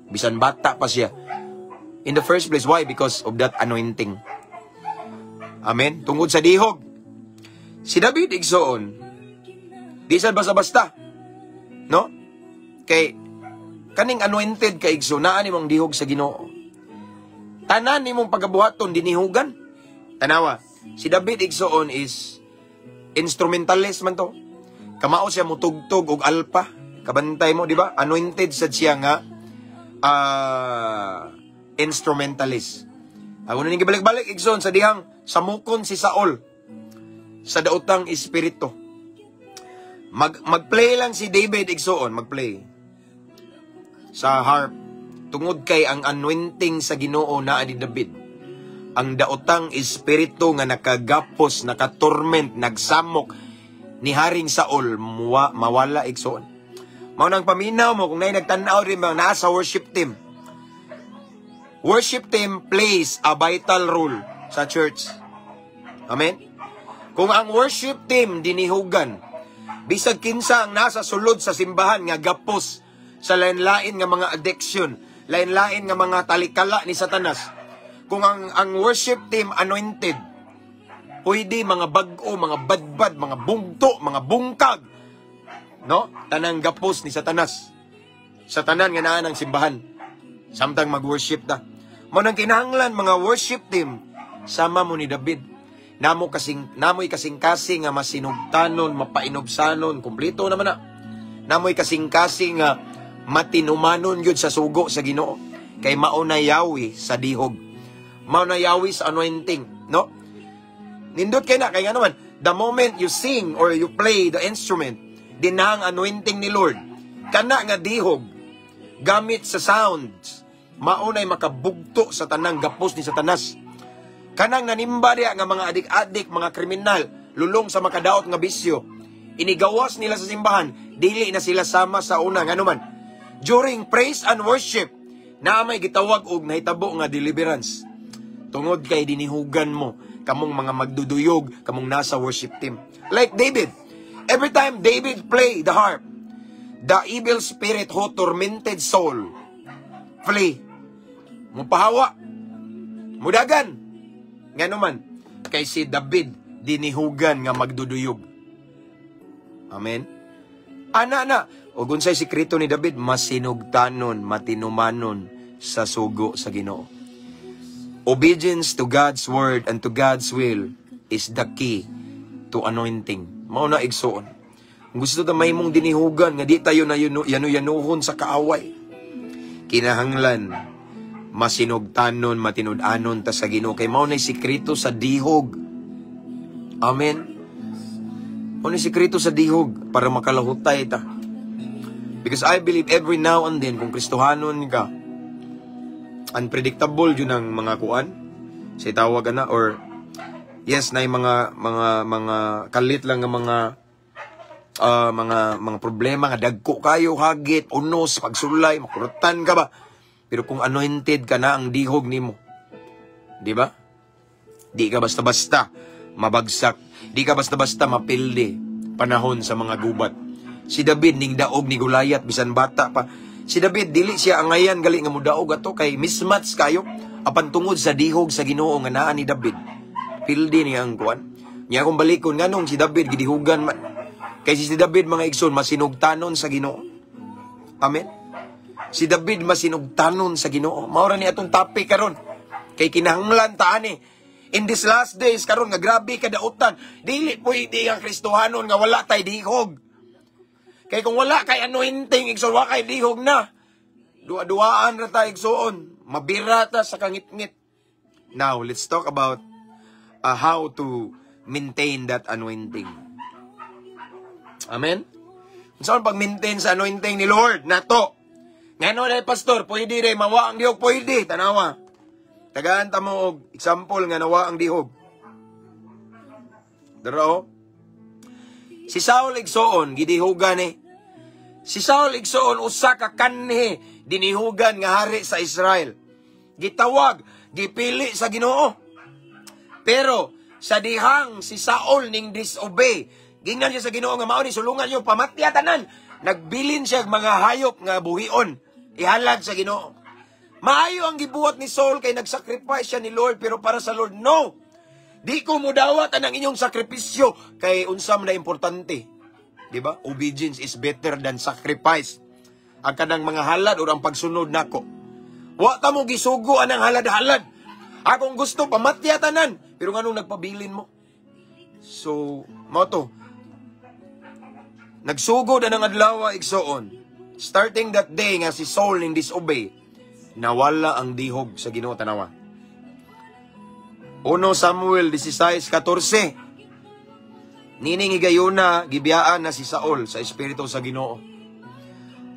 Bisan bata pa siya. In the first place, why? Because of that anointing. Amen. Tungod sa dihog. Si David, igsoon, di sad basta-basta. No? Kay kaning anointed ka, igsoon, naa nimong dihog sa Ginoo. Tanan nimong pagabuhaton dinihugan. Tanawa. Si David, igsoon, is instrumentalist man to. Kamao siya mutugtog og alpa. Kabantay mo, di ba? Anointed sad siya nga instrumentalist. Ako na ning gibalik-balik, igsoon, sa dihang samukon si Saul sa daotang espiritu. Mag-play lang si David, igsoon, mag-play sa harp. Tungod kay ang anointing sa Ginoo naa ni David. Ang daotang espiritu nga nakagapos, nakatorment, nagsamok ni Haring Saul muwa, mawala, igsoon. Mao nang paminaw mo kung naay nagtan-aw rin mga naa sa worship team. Worship team plays a vital role sa church. Amen? Kung ang worship team dinihugan, bisag kinsa ang nasa sulod sa simbahan nga gapos sa lain-lain nga mga addiction, lain-lain nga mga talikala ni Satanas, kung ang worship team anointed, pwede mga bag-o, mga badbad, mga bugto, mga bungkag, no? Tanang gapos ni Satanas sa tanan nga naa ng simbahan samtang mag-worship ta. Mao nang kinahanglan mga worship team sama mo ni David. Namo kasing namoy kasing-kasing nga masinugtanon, mapainubsanon, kumpleto naman na. Namoy kasing-kasing nga matinumanon gyud sa sugo sa Ginoo. Kay mao na yawi sa dihog. Mao na yawi sa anointing, no? Nindot kay na kay nga naman, the moment you sing or you play the instrument, dinang anointing ni Lord. Kana nga dihog gamit sa sounds, mao nay makabugto sa tanang gapos ni Satanas. Kanang nanimba diya nga mga adik-adik, mga kriminal, lulong sa makadaot nga bisyo, inigawas nila sa simbahan, dili na sila sama sa una. Ngano man, during praise and worship, na may gitawag og nahitabo nga deliverance. Tungod kay dinihugan mo, kamong mga magduduyog, kamong nasa worship team. Like David, every time David play the harp, the evil spirit who tormented Saul flee. Mupahawa. Mudagan. Ngano man, kay si David dinihugan nga magduduyog. Amen. Ana na, ug unsay sekreto ni David? Masinugtanon, matinumanon sa sugo sa Ginoo. Obedience to God's word and to God's will is the key to anointing. Mao na, igsuon. Kung gusto ta mahimong dinihugan nga di tayo na yanu-yanuhon sa kaaway, kinahanglan masinugtanon, matinud-anon ta sa Ginoo kay mao nay sekreto sa dihog. Amen. Mao nay sekreto sa dihog para makalahutay ta. Because I believe every now and then kung Kristohanon ka, unpredictable yun ang mga kuan. Sa tawag na or Yes, na mga kalit lang nga mga problema nga dagko kayo, hagit, unos, pagsulay, makurutan ka ba? Pero kung anointed ka na, ang dihog nimo. Di ba? Di ka basta-basta mabagsak. Di ka basta-basta mapildi panahon sa mga gubat. Si David ning daog ni Goliath bisan bata pa. Si David, dili siya angayan gali nga mudaog ato kay mismatch kayo, apan tungod sa dihog sa Ginoo nga naa ni David. Pildi niya ang kuan. Nya kung balikon, nganong si David gidihugan man? Kay si David, mga igsoon, masinugtanon sa Ginoo. Amen. Si David masinugtanon sa Ginoo. Mao ra ni atong topic karon. Kay kinahanglan ta ani. In this last days karon nga grabe kadautan, dili pwede ang Kristohanon nga wala tay dihog. Kay kung wala kay anointing, igsoon, wa kay dihog na. Duwa-duwaan ra ta, igsoon. Mabira ta sa kangitngit. Now, let's talk about how to maintain that anointing. Amen? Unsa man pag-maintain sa anointing ni Lord nato? Ngano dai, pastor, pwede dai mawa ang dihog? Pwede, tanawa. Tagaan ta mo og example nga nawa ang dihog. Dara oh. Si Saul, igsoon, gidihugan eh. Si Saul, igsoon, usa ka kanhi dinihugan nga hari sa Israel. Gitawag, gipili sa Ginoo. Pero sa dihang si Saul ning disobey, gingnan siya sa Ginoo nga mao ni sulungan niyo, pamatya tanan. Nagbilin siya og mga hayop nga buhion, ihalad sa Ginoo. Maayo ang gibuhat ni Saul kay nagsacrifice siya ni Lord, pero para sa Lord, no. Di ko mudawat ang inyong sakripisyo kay unsa man na importante. Di ba? Obedience is better than sacrifice. Ang kanang mga halad o ang pagsunod nako. Wa ta mo gisugo anang halad-halad. Akong gusto pamatya tanan, pero nganong nagpabilin mo? So, mao to. Nagsugod ang adlaw, igsoon. Starting that day nga si Saul ning disobey, nawala ang dihog sa Ginoo, tanawa. 1 Samuel 16:14. Nining higayuna, gibiyaan na si Saul sa espiritu sa Ginoo.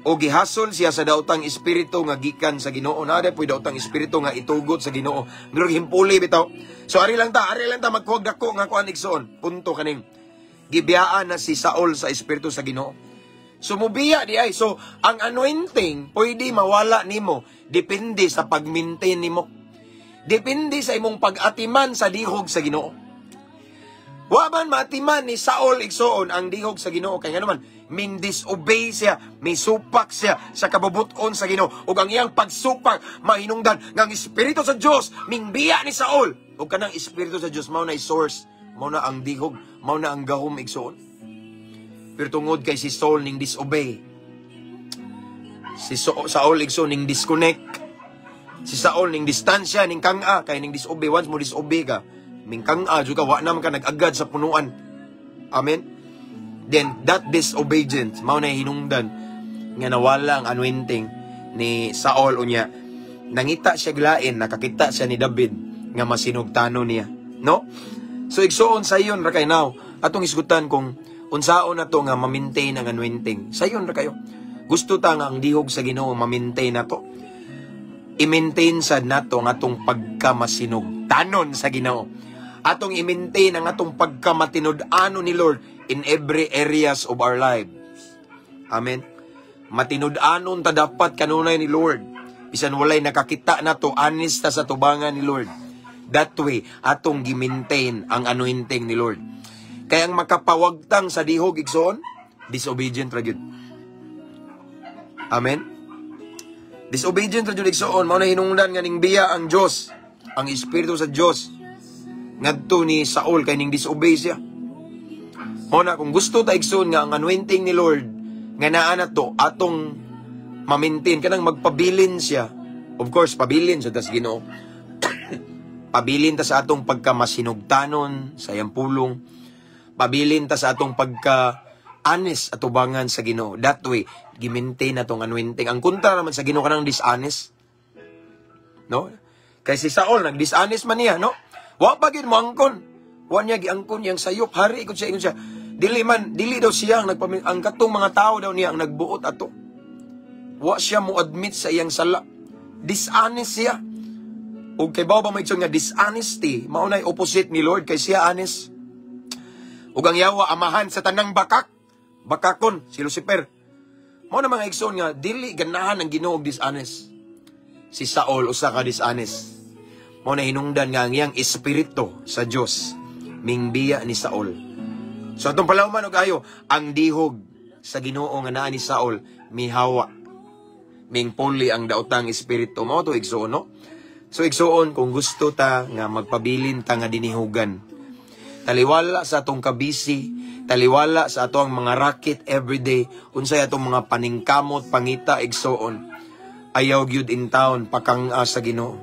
O gihasol siya sa daotang espiritu nga gikan sa Ginoo. Naa po'y daotang espiritu nga itugot sa Ginoo. Pero himpuli bitaw. So ari lang ta magkuhag dako nga kuan, igsoon. Punto kaning gibiyaan na si Saul sa espiritu sa Ginoo. So mubiya di ay. So ang anointing pwede mawala nimo, depende sa pag-maintain nimo. Depende sa imong pag-atiman sa dihog sa Ginoo. Wa man maatiman ni Saul, igsoon, ang dihog sa Ginoo kay ngano man min disobey siya, misupak siya sa kabubuton sa Ginoo, ug ang iyang pagsupak mahinungdan nga ang espiritu sa Dios mingbiya ni Saul. Ug kanang espiritu sa Dios mao na source, mao na ang dihog, mao na ang gahom, igsoon. Pero tungod kay si Saul ning disobey, si Saul, igsoon, ning disconnect, si Saul ning distansya, ning kang-a kay ning disobey. Once mo disobey ka, ming kang-a jud ka, wa na man ka nag-agad sa punuan. Amen. Then that disobedience mao na hinungdan nga nawala ang anointing ni Saul. Unya nangita siya glain, nakakita siya ni David nga masinugtano niya, no? So igsoon, sayon ra kay. Now atong isgutan kung unsaon na to nga ma-maintain ang anointing. Sayon ra kayo. Gusto ta nga ang dihog sa Ginoo ma-maintain nato, i-maintain sad nato ang atong pagkamasinugtanon sa Ginoo. Atong i-maintain ang atong pagkamatinud-ano ni Lord in every areas of our lives. Amen. Matinud-anon ta dapat kanunay ni Lord. Bisan walay nakakita nato, honest ta sa tubangan ni Lord. That way, atong gi-maintain ang anointing ni Lord. Kaya ang makapawagtang sa dihog, igsoon, disobedient ra gyud. Amen. Disobedient ra jud, igsoon, mao na hinungdan nga ning biya ang Dios, ang espiritu sa Dios ngadto ni Saul kay ning disobey siya. Mao na kung gusto ta, igsoon, nga ang anointing ni Lord nga naa nato atong ma-maintain, kanang magpabilin siya. Of course, pabilin sa tas Ginoo. Pabilin ta sa atong pagkamasinugtanon sa iyang pulong. Pabilin ta sa atong pagka honest atubangan sa Ginoo. That way, gi-maintain natong anointing. Ang kontra naman sa Ginoo kanang dishonest. No? Kay si Saul nag-dishonest man niya, no? Wa pa gid mo angkon. Wa niya giangkon yang sayop, hari ikot siya, ingon siya. Dili man, dili daw siya ang ang katong mga tao daw niya ang nagbuot ato. Wa siya mo admit sa iyang sala. Dishonest siya. Ug kabalo ba mo, igsoon, nga dishonesty mao nay opposite ni Lord, kay siya honest? Ug ang yawa, amahan sa tanang bakak. Bakakon si Lucifer. Mao na, mga igsoon, nga dili ganahan ang Ginoo og dishonest. Si Saul, usa ka dishonest. Mao na hinungdan nga ang iyang espiritu sa Dios mingbiya ni Saul. So atong palawman og ayo, ang dihog sa Ginoo nga naa ni Saul mihawa. Mingpuli ang daotang espiritu. Mao to, igsoon, no? So igsoon, kung gusto ta nga magpabilin ta nga dinihugan, taliwala sa atong kabisi, taliwala sa atong mga racket everyday, unsay atong mga paningkamot, pangita, igsoon, ayaw gyud in town pakang-a sa Ginoo.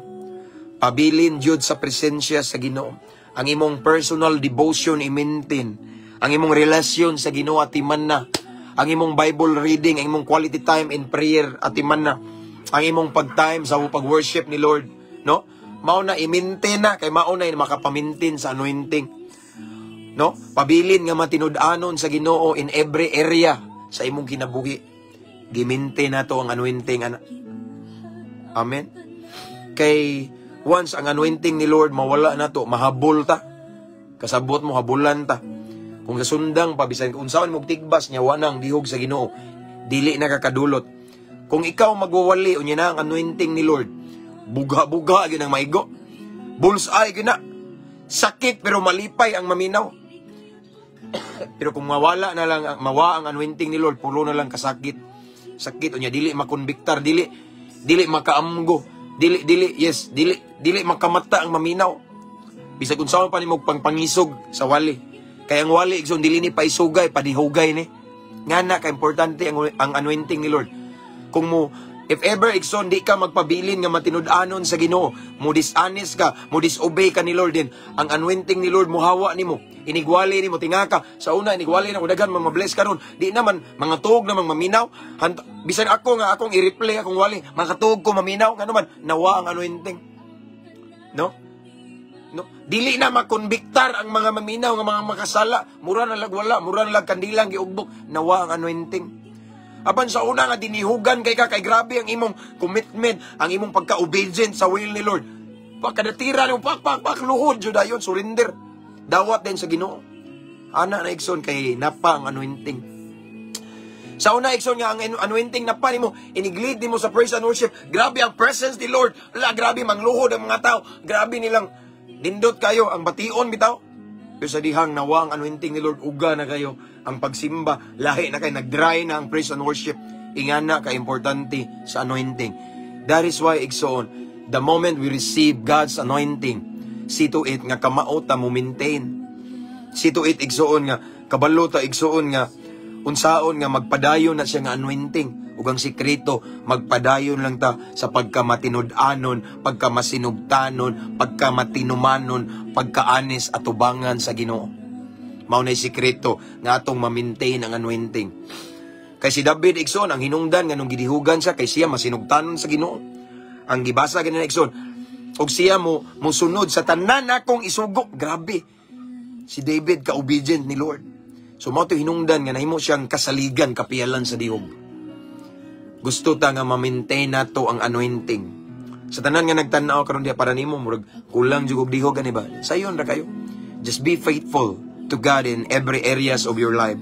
Pabilin gyud sa presensya sa Ginoo. Ang imong personal devotion i-maintain. Ang imong relasyon sa Ginoo atiman na. Ang imong Bible reading, ang imong quality time in prayer atiman na. Ang imong pag-time sa pag-worship ni Lord, no? Mao na i-maintain na kay mao na makapamintin sa anointing. No? Pabilin nga matinud-anon sa Ginoo in every area sa imong kinabuhi. Gi-maintain nato ang anointing, ana. Amen. Kay once ang anointing ni Lord mawala nato, mahabol ta. Kasabot mo, habulan ta. Kung sa sundang pa, bisan kung unsaon mo tigbas niya, wanang dihog sa Ginoo, dili na kakadulot. Kung ikaw magwawali, unya na ang anointing ni Lord, buga-buga gyud ang maigo. Bullseye gyud na. Sakit pero malipay ang maminaw. Pero kung mawala na lang, mawa ang anointing ni Lord, puro na lang kasakit. Sakit unya dili makonbiktar, dili dili makaamgo, dili dili yes, dili dili makamata ang maminaw. Bisag unsa pa nimo pangpangisog sa wali. Kay ang wali, igsoon, dili ni paisugay, padihugay ni. Ngana ka importante ang anointing ni Lord. Kung mo if ever, igsoon, di ka magpabilin nga matinud-anon sa Ginoo, mo dishonest ka, mo disobey ka ni Lord din, ang anointing ni Lord muhawa nimo. Inigwali nimo, tingaka sa una inigwali na ko daghan mga bless karon. Di naman mga tuog namang maminaw. Bisan ako nga akong i-replay akong wali, makatuog ko maminaw, ngano man nawa ang anointing. No? No? Dili na makonbiktar ang mga maminaw nga mga makasala. Mura na lag wala, mura na lag kandilang giugbok, nawa ang anointing. Apan sa una nga dinihugan kay ka, kay grabe ang imong commitment, ang imong pagka-obedient sa will ni Lord. Pagkadatira nimo, pak pak pak, luhod jud dayon, surrender. Dawat din sa Ginoo. Ana na, igsoon, kay napa ang anointing. Sa una, igsoon, nga ang anointing napa nimo, iniglead nimo sa praise and worship. Grabe ang presence ni Lord. La, grabe mangluhod ang mga tao. Grabe nilang nindot kayo ang bation bitaw. Pero sa dihang nawa ang anointing ni Lord, uga na kayo ang pagsimba, lahi na kay nagdry na ang praise and worship. Ingana ka importante sa anointing. That is why, igsoon, the moment we receive God's anointing, see to it nga kamao ta mo maintain. See to it, igsoon, nga kabalo ta, igsoon, nga unsaon nga magpadayon na siya nga anointing. Ug ang sikreto, magpadayon lang ta sa pagkamatinud-anon, pagkamasinugtanon, pagkamatinumanon, pagkaanis atubangan sa Ginoo. Mao na sikreto nga atong ma-maintain ang anointing. Kay si David, igsoon, ang hinungdan nga nung gidihugan siya kay siya masinugtanon sa Ginoo. Ang gibasa gani na, igsoon, og siya mo musunod sa tanan akong isugo. Grabe. Si David, ka-obedient ni Lord. So mao to hinungdan nga nahimo siyang kasaligan, kapiyalan sa dihog. Gusto ta nga ma-maintain nato ang anointing. Sa tanan nga nagtan-aw karon diha, para nimo murag kulang jud og dihog ani ba? Sayon ra kayo. Just be faithful to God in every areas of your life.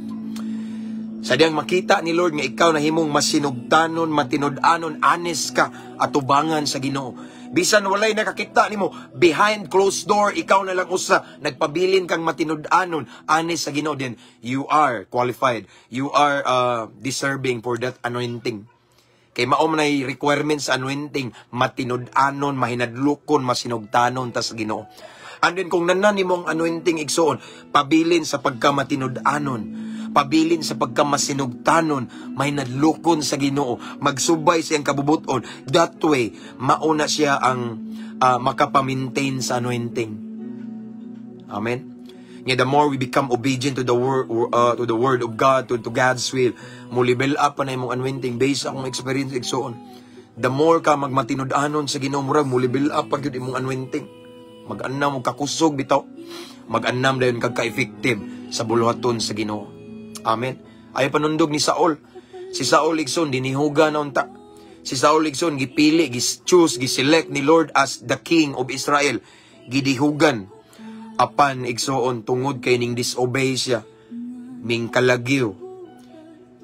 Sa diyang makita ni Lord nga ikaw nahimong masinugtanon, matinud-anon, honest ka atubangan sa Ginoo. Bisan walay nakakita nimo, behind closed door, ikaw na lang usa, nagpabilin kang matinud-anon, honest sa Ginoo, then you are qualified. You are deserving for that anointing. Kay mao man ay requirement sa anointing, matinud-anon, mahinadlukon, masinugtanon ta sa Ginoo. And then kung nanan nimo ang anointing, igsoon, pabilin sa pagkamatinud-anon, pabilin sa pagkamasinugtanon, mahinadlukon sa Ginoo, magsubay siyang kabubuton. That way, mauna siya ang makapamintain sa anointing. Amen. Nga the more we become obedient to the word of God, to God's will, mo level up pa na imong anointing based sa akong experience, igsoon. The more ka magmatinud-anon sa Ginoo, murag mo level up pa gyud imong anointing. Mag-anam mo kakusog bitaw. Mag-anam dayon kag ka-effective sa buluhaton sa Ginoo. Amen. Ay panundog ni Saul. Si Saul, igsoon, dinihuga na unta. Si Saul, igsoon, gipili, gi-choose, gi-select ni Lord as the king of Israel. Gidihugan. Apan, igsoon, tungod kay ning disobey siya, ming kalagyo,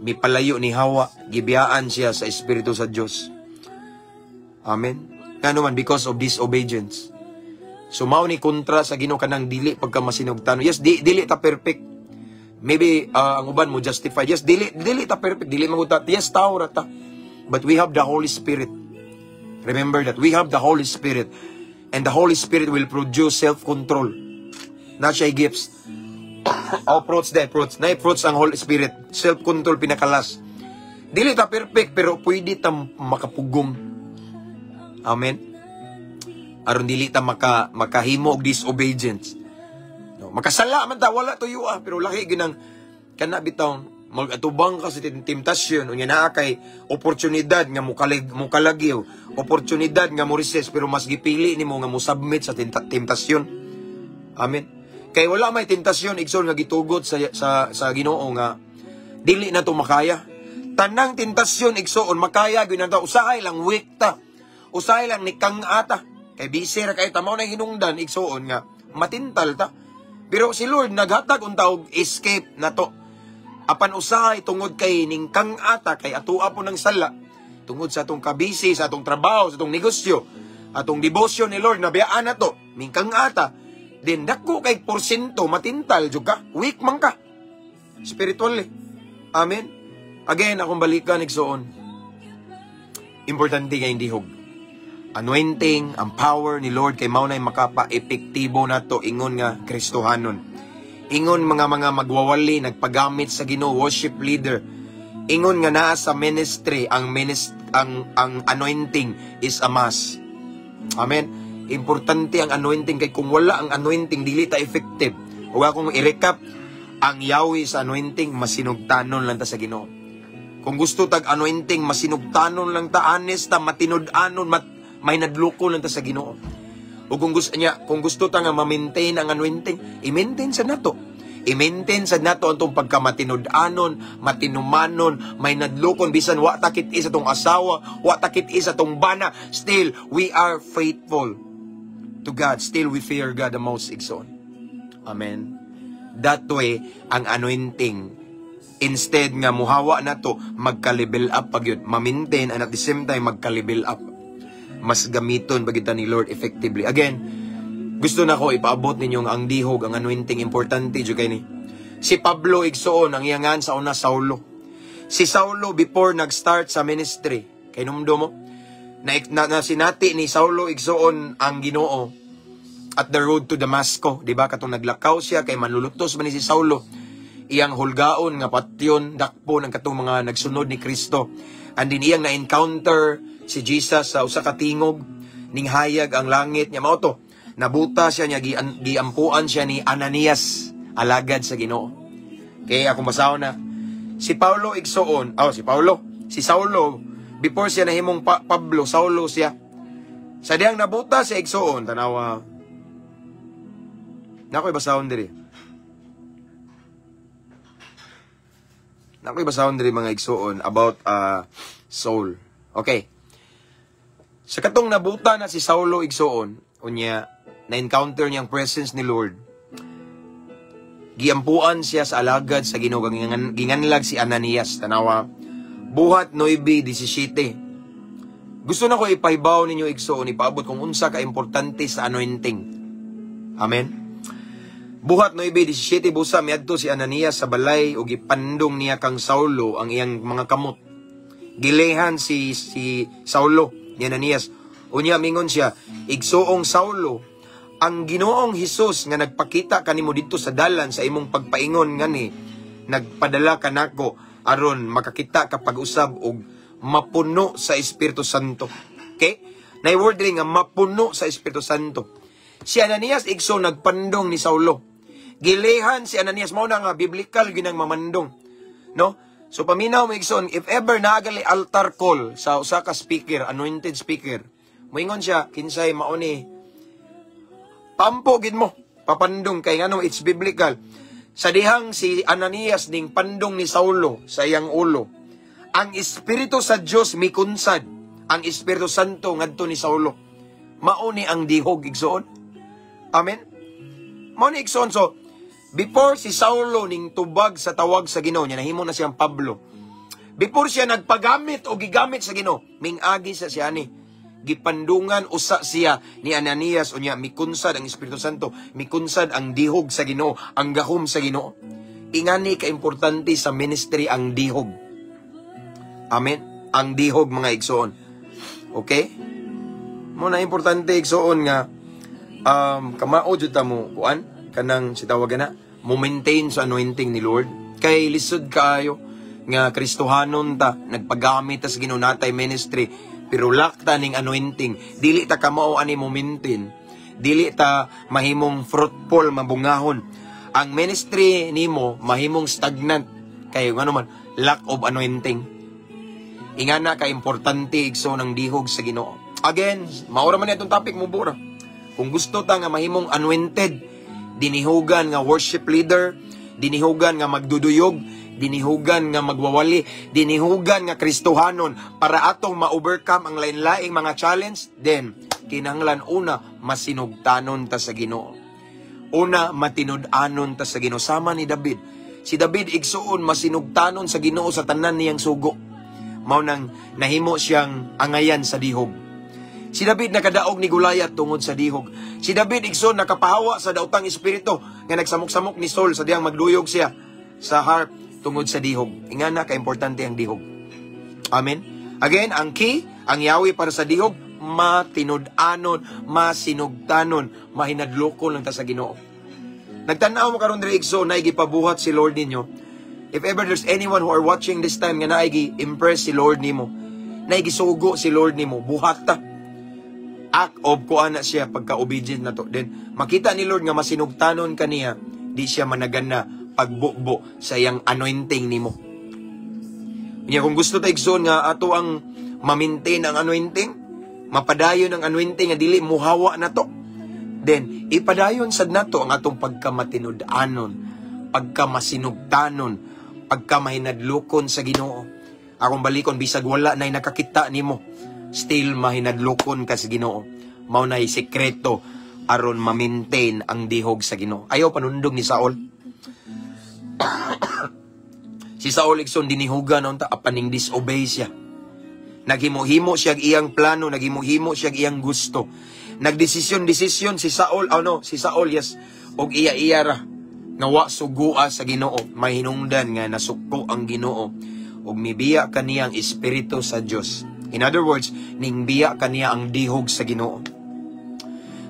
mipalayo ni hawa, gibiyaan siya sa Espiritu sa Dios. Amen. Ngano man? Because of disobedience. So mao ni kontra sa Ginoo kanang dili pagka masinugtanon. Yes, dili ta perfect. Maybe ang uban mo justify. Yes, dili ta perfect, dili man ta. Yes, tao ra ta. But we have the Holy Spirit. Remember that we have the Holy Spirit and the Holy Spirit will produce self-control. Na siya gifts. Oh, fruits de, fruits. Na fruits ang Holy Spirit. Self-control pinakalas. Dili ta perfect pero pwede ta makapugong. Amen. Aron dili ta makahimo og disobedience. No, makasala man ta, wala tuyo ah, pero laki ginang kana bitaw magatubang ka sa temptasyon, unya naa kay oportunidad nga mukalagyo, oportunidad nga mo resist, pero mas gipili nimo nga mo submit sa temptasyon. Amen. Kay wala may tentasyon, igsoon, nga gitugot sa Ginoo nga dili na to makaya. Tanang tentasyon, igsoon, makaya gyud na. Usahay lang weak ta, usahay lang ni kang ata, kay busy ra kay tamaw na hinungdan, igsoon, nga matintal ta. Pero si Lord naghatag unta og escape nato. Apan usahay tungod kay ning kang ata, kay atua po ng sala, tungod sa atong kabisi, sa atong trabaho, sa atong negosyo, atong devotion ni Lord nabiyaan na to, ning kang ata, din dako kay porsyento matintal jud ka, weak man ka spiritually. Amen. Again, akong balikan, igsoon. Importante kay dihog. Anointing, ang power ni Lord kay mao nay makapa-epektibo nato ingon nga Kristohanon. Ingon mga magwawali, nagpagamit sa Ginoo, worship leader. Ingon nga naa sa ministry, ang anointing is a must. Amen. Importante ang anointing kay kung wala ang anointing, dili ta effective. Ug akong i-recap, ang yawi sa anointing, masinugtanon lang ta sa Ginoo. Kung gusto tag anointing, masinugtanon lang ta, honest ta, matinud-anon, may nadloko lang ta sa Ginoo. O kung gusto niya, kung gusto ta nga ma-maintain ang anointing, i-maintain sa nato. I-maintain sa nato ang tong pagkamatinud-anon, matinumanon, may nadlokon, bisan wa ta kit sa tong asawa, wa ta kit sa tong bana, still we are faithful to God. Still we fear God the most, igsoon. Amen. That way, ang anointing, instead nga muhawa na to, magka-level up pag yun. Ma-maintain and at the same time, magka-level up. Mas gamiton ba kita ni Lord effectively. Again, gusto na ko ipaabot ninyo ang dihog, ang anointing, importante jud kay ni. Si Pablo, igsoon, ang iyangan sa una Saulo. Si Saulo before nag-start sa ministry, kay numdo mo, na sinati ni Saulo, igsoon, ang Ginoo at the road to Damasco, di ba? Katong naglakaw siya kay manlulutos man ni si Saulo. Iyang hulgaon nga patyon, dakpo ng katong mga nagsunod ni Kristo. And din iyang na-encounter si Jesus sa usa ka tingog, ning hayag ang langit niya mao to. Nabuta siya niya, giampuan siya ni Ananias, alagad sa Ginoo. Kay ako basahon na. Si Paulo, igsoon, oh, si Paulo, si Saulo before siya nahimong Pablo, Saulo siya. Sa diyang nabuta siya, igsoon, tanawa. Nakoy basahon diri. Nakoy basahon diri, mga igsoon, about Saul. Okay. Sa katong nabuta na si Saulo, igsoon, unya na-encounter niya ang presence ni Lord. Giampuan siya sa alagad sa Ginoo, ginganlag si Ananias. Tanawa. Buhat 9:17. Gusto na ko ipahibaw ninyo, igsoon, ipaabot kung unsa ka importante sa anointing. Amen. Buhat 9:17, busa miadto si Ananias sa balay ug gipandong niya kang Saulo ang iyang mga kamot. Gilehan si Saulo ni Ananias. Unya mingon siya, "Igsoong Saulo, ang Ginoong Hesus nga nagpakita kanimo didto sa dalan sa imong pagpaingon ngani, nagpadala kanako aron makakita ka pag-usab og mapuno sa Espiritu Santo." Okay? Nay word diri nga mapuno sa Espiritu Santo. Si Ananias, igso, nagpandong ni Saulo. Gilehan si Ananias, mao na nga biblical ginang mamandong. No? So paminaw mo, igsoon, if ever naagali altar call sa usa ka speaker, anointed speaker, moingon siya, "Kinsay mao ni pampo gid mo, papandong," kay ngano, it's biblical. Sa dihang si Ananias ning pandong ni Saulo sa iyang ulo, ang Espiritu sa Dios mikunsad. Ang Espiritu Santo ngadto ni Saulo. Mao ni ang dihog, igsoon. Amen. Mao ni, igsoon. So before si Saulo ning tubag sa tawag sa Ginoo niya, nahimo na siyang Pablo. Before siya nagpagamit o gigamit sa Ginoo, mingagi sa siya ni gipandungan usa siya ni Ananias, unya mikunsad ang Espiritu Santo, mikunsad ang dihog sa Ginoo, ang gahom sa Ginoo. Ingani ka importante sa ministry ang dihog. Amen. Ang dihog, mga igsoon. Okay? Mao na importante, igsoon, nga kamao jud ta mo kuan kanang si tawagan na mo maintain sa anointing ni Lord kay lisod kaayo nga Kristohanon ta, nagpagamit ta sa Ginoo, natay ministry, pero lack ta ning anointing. Dili ta kamao ani mo maintain, dili ta mahimong fruitful, mabungahon ang ministry nimo, mahimong stagnant kay ngano man, lack of anointing. Ingana ka importante, igsoon, ng dihog sa Ginoo. Again, maura man itong topic mo bura. Kung gusto ta nga mahimong anointed, dinihugan nga worship leader, dinihugan nga magduduyog, dinihugan nga magwawali, dinihugan nga Kristohanon para atong ma-overcome ang lain-laing mga challenge, then kinahanglan una masinugtanon ta sa Ginoo. Una matinud-anon ta sa Ginoo sama ni David. Si David, igsuon, masinugtanon sa Ginoo sa tanan niyang sugo. Mao nang nahimo siyang angayan sa dihog. Si David nakadaog ni Goliath tungod sa dihog. Si David, igsoon, nakapahawa sa daotang espiritu nga nagsamok-samok ni Saul sa diyang magduyog siya sa harp tungod sa dihog. Ingana ka importante ang dihog. Amen. Again, ang key, ang yawi para sa dihog, matinud-anon, masinugtanon, mahinadlokon lang ta sa Ginoo. Nagtan-aw mo karon diri, igsoon, naay gipabuhat si Lord ninyo. If ever there's anyone who are watching this time nga naay gi-impress si Lord nimo, naay gisugo si Lord nimo, buhat ta. Act of kuan na siya, pagka-obedient na to. Then makita ni Lord nga masinugtanon kaniya, di siya managana pagbubo sa iyang anointing nimo. Nya kung gusto ta, igsoon, nga ato ang ma-maintain ang anointing, mapadayon ang anointing nga dili muhawa na to. Then ipadayon sad nato ang atong pagkamatinud-anon, pagkamasinugtanon, pagkamahinadlokon sa Ginoo. Akong balikon, bisag wala nay nakakita nimo, still mahinadlokon ka sa Ginoo. Mao nay sekreto aron ma-maintain ang dihog sa Ginoo. Ayaw panundog ni Saul. Si Saul, igsoon, dinihugan unta apan ning disobey siya. Naghimo-himo siya iyang plano, naghimo-himo siya iyang gusto. Nagdesisyon-desisyon si Saul, oh no, si Saul, yes, og iya-iya ra nga wa sugua sa Ginoo, may hinungdan nga nasuko ang Ginoo ug mibiya kaniya ang espiritu sa Dios. In other words, ning biya kaniya ang dihog sa Ginoo.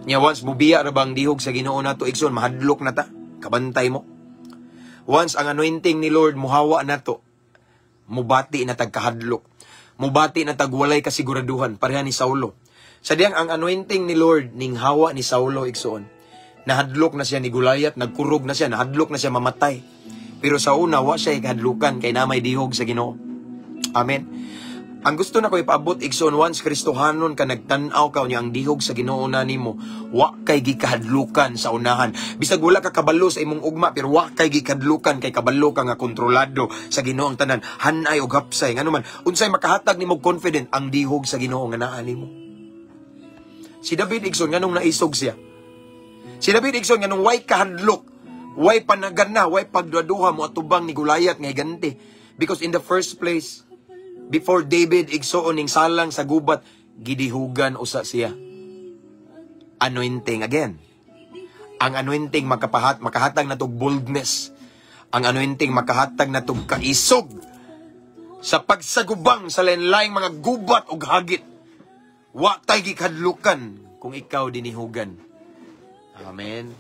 Nya once mubiya ra bang dihog sa Ginoo nato, igsoon, mahadlok na ta, kabantay mo. Once ang anointing ni Lord muhawa nato, mubati na tag kahadlok. Mubati na tag walay kasiguraduhan, pareha ni Saulo. Sa diyang ang anointing ni Lord ning hawa ni Saulo, igsoon, nahadlok na siya ni Goliath, nagkurog na siya, nahadlok na siya mamatay. Pero sa una, wa siya ikahadlukan kay na may dihog sa Ginoo. Amen. Ang gusto na ko ipaabot, igsoon, once Kristohanon ka, nagtan-aw ka unya ang dihog sa Ginoo na nimo, wa kay gikahadlukan sa unahan. Bisag wala ka kabalo sa imong ugma, pero wa kay gikahadlukan kay kabalo ka nga kontrolado sa Ginoo ang tanan. Hanay og hapsay ngano man, unsay makahatag nimo confident? Ang dihog sa Ginoo nga naa nimo. Si David, igsoon, nganong naisog siya? Si David, igsoon, nganong way kahadlok, way panagana, way pagduaduha mo atubang ni Goliath nga higante? Because in the first place, before David, igsoon, ning salang sa gubat, gidihugan usa siya. Anointing again. Ang anointing makahatag na tog boldness. Ang anointing makahatag na tog kaisog sa pagsagubang sa lain-laing mga gubat ug hagit. Wa tay gikadlukan kung ikaw dinihugan. Amen.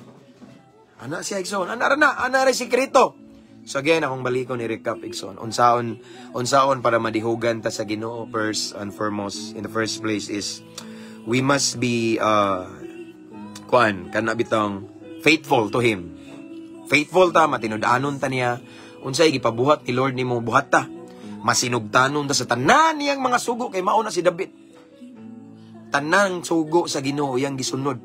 Ana siya, igsoon. Ana ra na, ana ra sikreto. So again, akong balikon ni recap, igsoon. Unsaon unsaon para madihugan ta sa Ginoo? First and foremost, in the first place is we must be kuan kana bitong faithful to him. Faithful ta, matinud-anon ta niya. Unsay gipabuhat ni Lord nimo, buhat ta. Masinugtanon ta sa tanan niyang mga sugo kay mao na si David. Tanang sugo sa Ginoo iyang gisunod.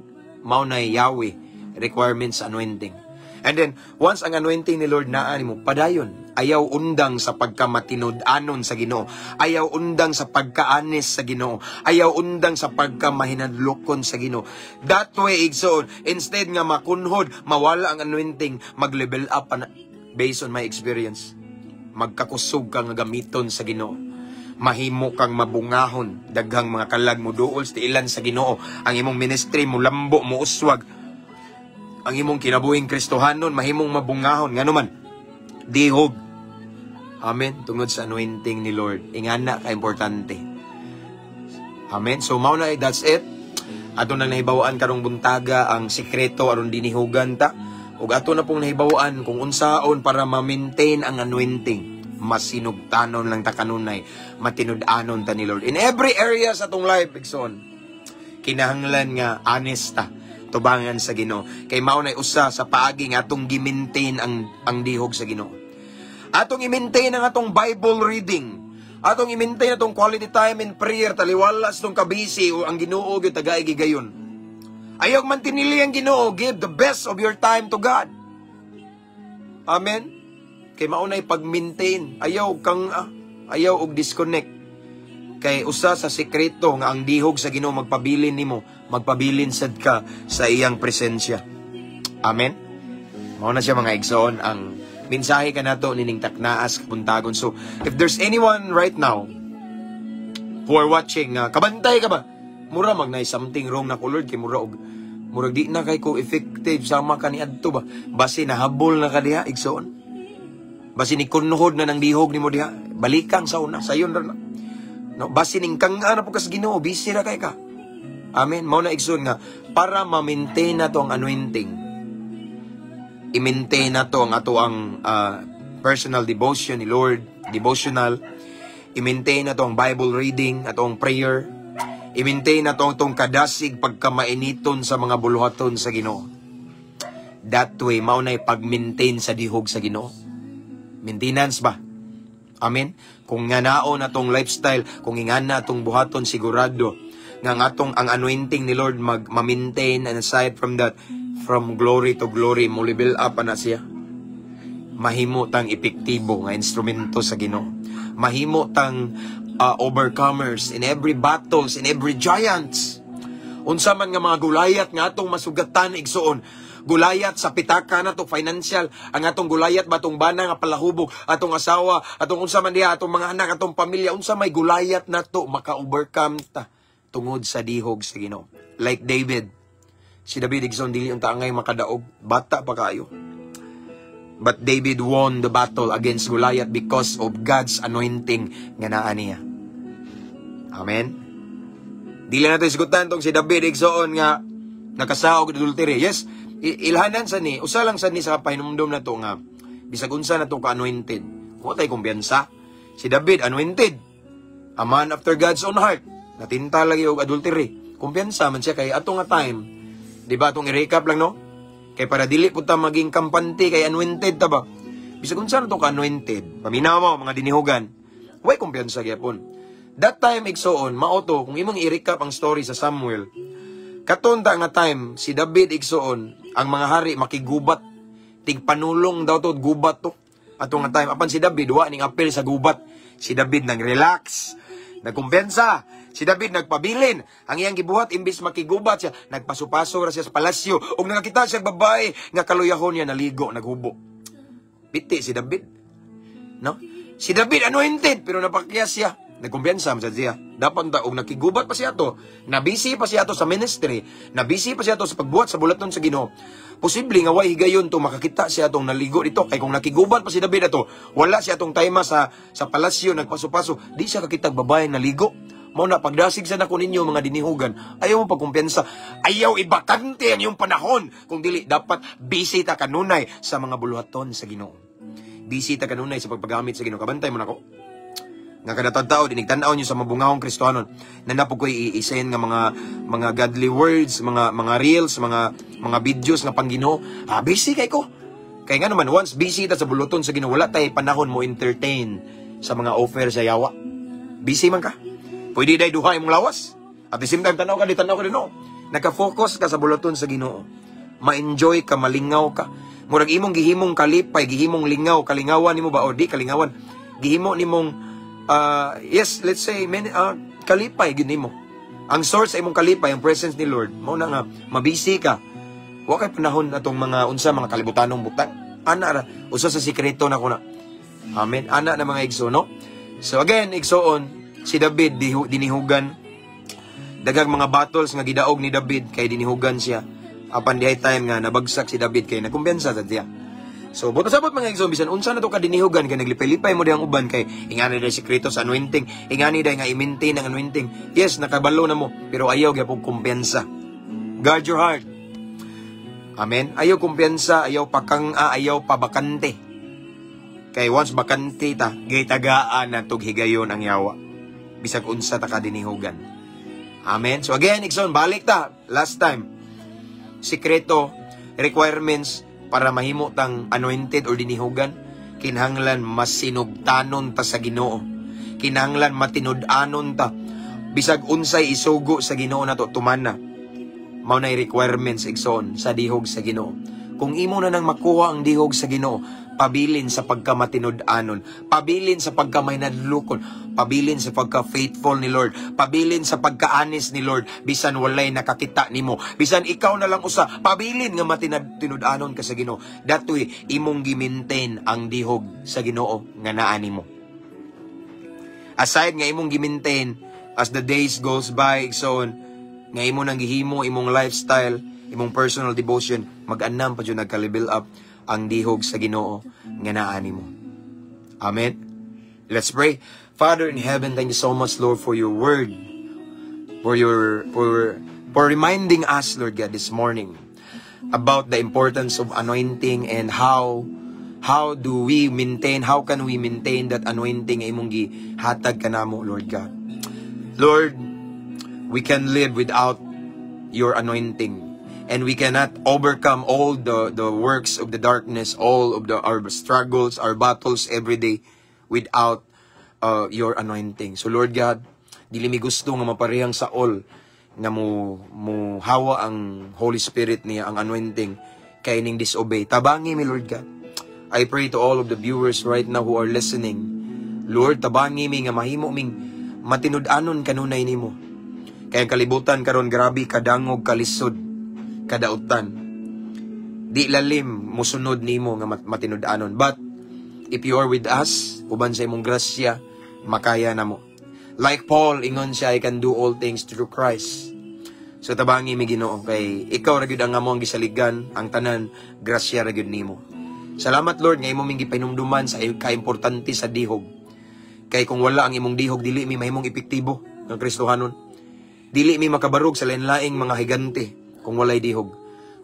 Mao na Yahweh requirements sa anointing. And then, once ang anointing ni Lord naa nimo, padayon. Ayaw undang sa pagkamatinud-anon sa Ginoo. Ayaw undang sa pagkaanis sa Ginoo. Ayaw undang sa pagkamahinadlokon sa Ginoo. That way, igsoon, instead nga makunhod, mawala ang anointing, mag-level up pa na, based on my experience. Magkakusog ka nga gamiton sa Ginoo. Mahimo kang mabungahon, daghang mga kalag mo duol sa tiilan sa Ginoo. Ang imong ministry mo lambo, mo uswag. Ang imong kinabuhing Kristohanon mahimong mabungahon, ngano man dihog. Amen. Tungod sa anointing ni Lord. Ingana ka importante. Amen. So mao na, that's it. Ato nang nahibaw-an karong buntaga ang sikreto aron dinihugan ta. Ug ato na pong nahibaw-an kung unsaon para ma-maintain ang anointing. Masinugtanon lang ta kanunay, matinud-anon ta ni Lord. In every area sa atong life, igsoon, kinahanglan nga honest ta tubangan sa Ginoo. Kay mao nay usa sa paagi nga atong gi-maintain ang dihog sa Ginoo. Atong i-maintain ang atong Bible reading. Atong i-maintain atong quality time in prayer, taliwala sa atong kabisi o ang Ginoo gyud tagay gigayon. Ayaw mantinili ang Ginoo, give the best of your time to God. Amen. Kay mao nay pag-maintain, ayaw kang ayaw og disconnect. Kay usa sa sekreto nga ang dihog sa Ginoo magpabilin nimo, magpabilin sad ka sa iyang presensya. Amen. Mao na siya, mga igsoon, ang mensahe kanato nining taknaas kabuntagon. So, if there's anyone right now who are watching, kabantay ka ba? Mura mag nay something wrong na ko, Lord, kay mura og murag di na kay ko effective sama kaniadto ba. Basi nahabol na ka diha, igsoon. Basi ni kunhod na ng dihog nimo diha, balikang sa una, sayon ra na. No, basi ning kang na po kas Ginoo, busy ra kay ka. Amen. Mao na, igsoon, nga para ma-maintain na to ang anointing. I-maintain na to ang ato ang personal devotion ni Lord, devotional. I-maintain na to ang Bible reading, ato ang prayer. I-maintain na to ang atong kadasig pagkamainiton sa mga buluhaton sa Ginoo. That way, mao na pag-maintain sa dihog sa Ginoo. Maintenance ba? Amen? Kung nga nao na tong lifestyle, kung ingana atong buhaton, sigurado nga ang atong ang anointing ni Lord mag ma-maintain, and aside from that, from glory to glory, mo level up na siya. Mahimo tang epektibo nga instrumento sa Ginoo. Mahimo tang overcomers in every battles, in every giants. Unsa man nga mga gulayat nga atong masugatan, igsoon, gulayat sa pitaka na to financial, ang atong gulayat ba atong bana nga palahubog, atong asawa, atong unsa man diha, atong mga anak, atong pamilya, unsa may gulayat nato, maka-overcome ta tungod sa dihog sa Ginoo. Like David. Si David, igsoon, dili unta angay makadaog, bata pa kayo. But David won the battle against Goliath because of God's anointing nga naa niya. Amen. Dili na nato isgutan tong si David, igsoon, nga nakasaog adultery. Yes, ilhanan sa ni, usa lang sa ni sa pahinumdom na to nga bisag unsa na to ka anointed. Wa tay kumpiyansa. Si David anointed. A man after God's own heart. Natinta lagi og adultery. Kumpiyansa man siya kay ato nga time. Di ba, atong i-recap lang, no? Kay para dili pud ta maging kampante kay anointed ta ba? Bisag unsa na to ka anointed. Paminaw mo, mga dinihugan. Way kumpiyansa gyapon. That time, igsoon, mao to, kung imong i-recap ang story sa Samuel, katon ta nga time, si David, igsoon, ang mga hari makigubat. Tigpanulong daw to, gubat to. Ato nga time, apan si David, wa ning apel sa gubat. Si David nang relax, nagkumpiyansa. Si David nagpabilin. Ang iyang gibuhat, imbis makigubat siya, nagpaso-paso ra siya sa palasyo. Ug nakakita siya babae nga kaluyahon niya, naligo, naghubo. Biti si David. No? Si David anointed pero napakyas siya. Nagkumpiyansa man sad siya. Dapat ta og nakigubat pa siya to, nabisi pa siya to sa ministry, nabisi pa siya to sa pagbuhat sa bulaton sa Ginoo. Posible nga way higayon to makakita siya atong naligo dito kay kung nakigubat pa si David ato, wala siya atong time sa palasyo nagpaso-paso, di siya kakita babae naligo. Mao na pagdasig sa nako ninyo, mga dinihugan, ayaw mo pagkumpiyansa, ayaw ibakante ang iyong panahon. Kung dili dapat busy ta kanunay sa mga buluhaton sa Ginoo. Busy ta kanunay sa pagpagamit sa Ginoo. Kabantay mo nako nga kada tao dinig tan-aw niyo sa mabungahong Kristohanon na napo ko'y i-send nga mga godly words, mga reels, mga videos nga pang-Ginoo. Ah, busy kay ko. Kay nga naman once busy ta sa buluton sa Ginoo, wala tay panahon mo entertain sa mga offer sa yawa. Busy man ka. Pwede day duha imong lawas. At the same time tanaw ka di, tanaw ka di, no. Naka-focus ka sa buluton sa Ginoo. Ma-enjoy ka, malingaw ka. Murag imong gihimong kalipay, gihimong lingaw, kalingawan nimo ba o di kalingawan. Gihimo nimong yes, let's say many, kalipay gyud nimo. Ang source sa imong kalipay ang presence ni Lord. Mao na nga mabisi ka. Wa kay panahon atong mga unsa mga kalibutanong butang. Ana ra usa sa sikreto na ko na. Amen. Ana na, mga igsoon, no? So again, igsoon, si David dinihugan. Daghang mga battles nga gidaog ni David kay dinihugan siya. Apan dihay time nga nabagsak si David kay nagkumpiyansa sad siya. So, buot sabot, mga igsoon, bisan unsa na to kadinihugan kay naglipay-lipay mo dihang uban kay ingani day sikreto sa anointing, ingani day nga i-maintain ang anointing. Yes, nakabalo na mo, pero ayaw gyapon kumpiyansa. Guard your heart. Amen. Ayaw kumpiyansa, ayaw pakang, ayaw pabakante. Kay once bakante ta, gitagaan na tug higayon ang yawa. Bisag unsa ta kadinihugan. Amen. So again, igsoon, balik ta. Last time. Sikreto, requirements para mahimo tang anointed or dinihugan, kinahanglan masinugtanon ta sa Ginoo. Kinahanglan matinud-anon ta. Bisag unsay isugo sa Ginoo nato, tumana. Mao na requirements, igsoon, sa dihog sa Ginoo. Kung imo na nang makuha ang dihog sa Ginoo, pabilin sa pagkamatinud-anon, pabilin sa pagkamahinadlokon, pabilin sa pagka-faithful ni Lord, pabilin sa pagka-honest ni Lord, bisan walay nakakita nimo, bisan ikaw na lang usa, pabilin nga matinud-anon ka sa Ginoo. Datoy imong gi-maintain ang dihog sa Ginoo nga naa nimo. Aside nga imong gi-maintain as the days goes by, so on, nga imo nang gihimo imong lifestyle, imong personal devotion, mag-anam pa jud nagka-level up ang dihog sa Ginoo nga naa nimo. Amen. Let's pray. Father in heaven, thank you so much, Lord, for your word, for reminding us, Lord God, this morning about the importance of anointing and how do we maintain, how can we maintain that anointing nga imong gihatag kanamo, Lord God. Lord, we can live without your anointing and we cannot overcome all the works of the darkness, all of the our struggles, our battles every day without your anointing. So Lord God, dili mi gusto nga maparehang Saul nga mo hawa ang Holy Spirit niya, ang anointing, kay ning disobey. Tabangi mi, Lord God. I pray to all of the viewers right now who are listening. Lord, tabangi mi nga mahimo ming matinud-anon kanunay nimo. Kay ang kalibutan karon grabe kadangog, kalisod, kadautan. Di lalim musunod nimo nga matinud-anon. But if you are with us, uban sa imong grasya, makaya na mo. Like Paul, ingon siya, "I can do all things through Christ." So tabangi mi, Ginoo, kay ikaw ra gyud ang among gisaligan, ang tanan grasya ra gyud nimo. Salamat, Lord, nga imo ming gipahinumduman sa kaimportante sa dihog. Kay kung wala ang imong dihog, dili mi mahimong epektibo ng Kristohanon. Dili mi makabarog sa lain-laing mga higante kung walay dihog.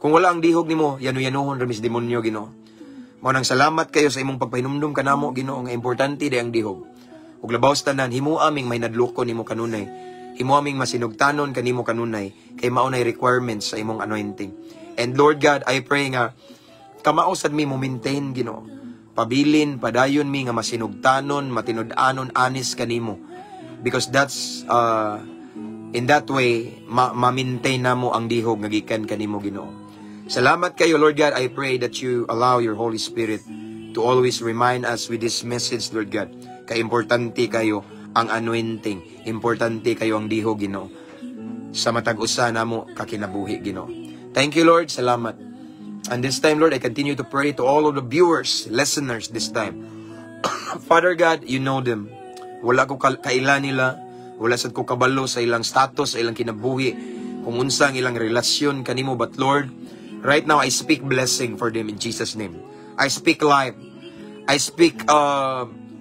Kung wala ang dihog nimo, yano-yanohon ra mi sa demonyo, Ginoo. Mao nang salamat kayo sa imong pagpahinumdum kanamo, Ginoo, nga importante day ang dihog. Ug labaw sa tanan, himo aming mahinadlokon nimo kanunay. Himo aming masinugtanon kanimo kanunay kay mao nay requirements sa imong anointing. And Lord God, I pray nga kamao sad mi mo maintain, Ginoo. Pabilin, padayon mi nga masinugtanon, matinud-anon, honest kanimo. Because that's in that way ma-maintain namo ang dihog nga gikan kanimo, Ginoo. Salamat kayo, Lord God. I pray that you allow your Holy Spirit to always remind us with this message, Lord God. Kay importante kayo ang anointing. Importante kayo ang dihog, Ginoo. Sa matag usa namo kakinabuhi, Ginoo. Thank you, Lord. Salamat. And this time, Lord, I continue to pray to all of the viewers, listeners this time. Father God, you know them. Wala ko kaila nila. Wala sad ko kabalo sa ilang status, sa ilang kinabuhi, kung unsa ang ilang relasyon kanimo. But Lord, right now I speak blessing for them in Jesus' name. I speak life. I speak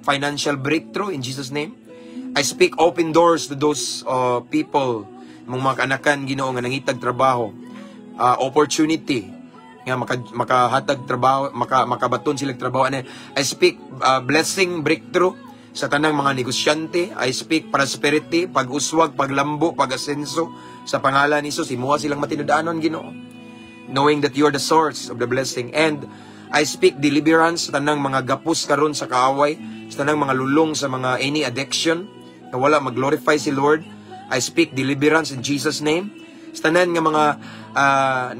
financial breakthrough in Jesus' name. I speak open doors to those people, mong mga kaanakan, Ginoo, nga nangitag trabaho, opportunity nga makahatag trabaho, makabaton sila trabaho. And I speak blessing, breakthrough sa tanang mga negosyante. I speak prosperity, pag-uswag, paglambo, pag-asenso sa pangalan ni Jesus. Himuha silang matinud-anon, Ginoo, knowing that you are the source of the blessing. And I speak deliverance sa tanang mga gapos karon sa kaaway, sa tanang mga lulong sa mga any addiction na wala mag-glorify si Lord. I speak deliverance in Jesus' name. Sa tanan nga mga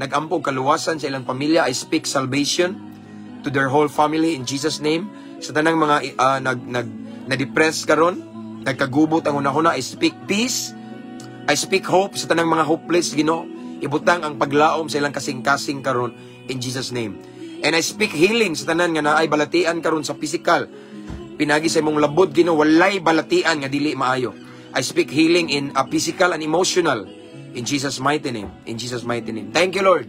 nag-ampo kaluwasan sa ilang pamilya, I speak salvation. to their whole family in Jesus' name. Sa tanang mga nag nag na-depress karon, nagkagubot ang hunahuna, I speak peace. I speak hope sa tanang mga hopeless, Ginoo. Ibutang ang paglaom sa ilang kasing-kasing karon in Jesus' name. And I speak healing sa tanan nga naay balatian karon sa physical. Pinagi sa imong labod, Ginoo, walay balatian nga dili maayo. I speak healing in a physical and emotional in Jesus' mighty name. In Jesus' mighty name. Thank you, Lord.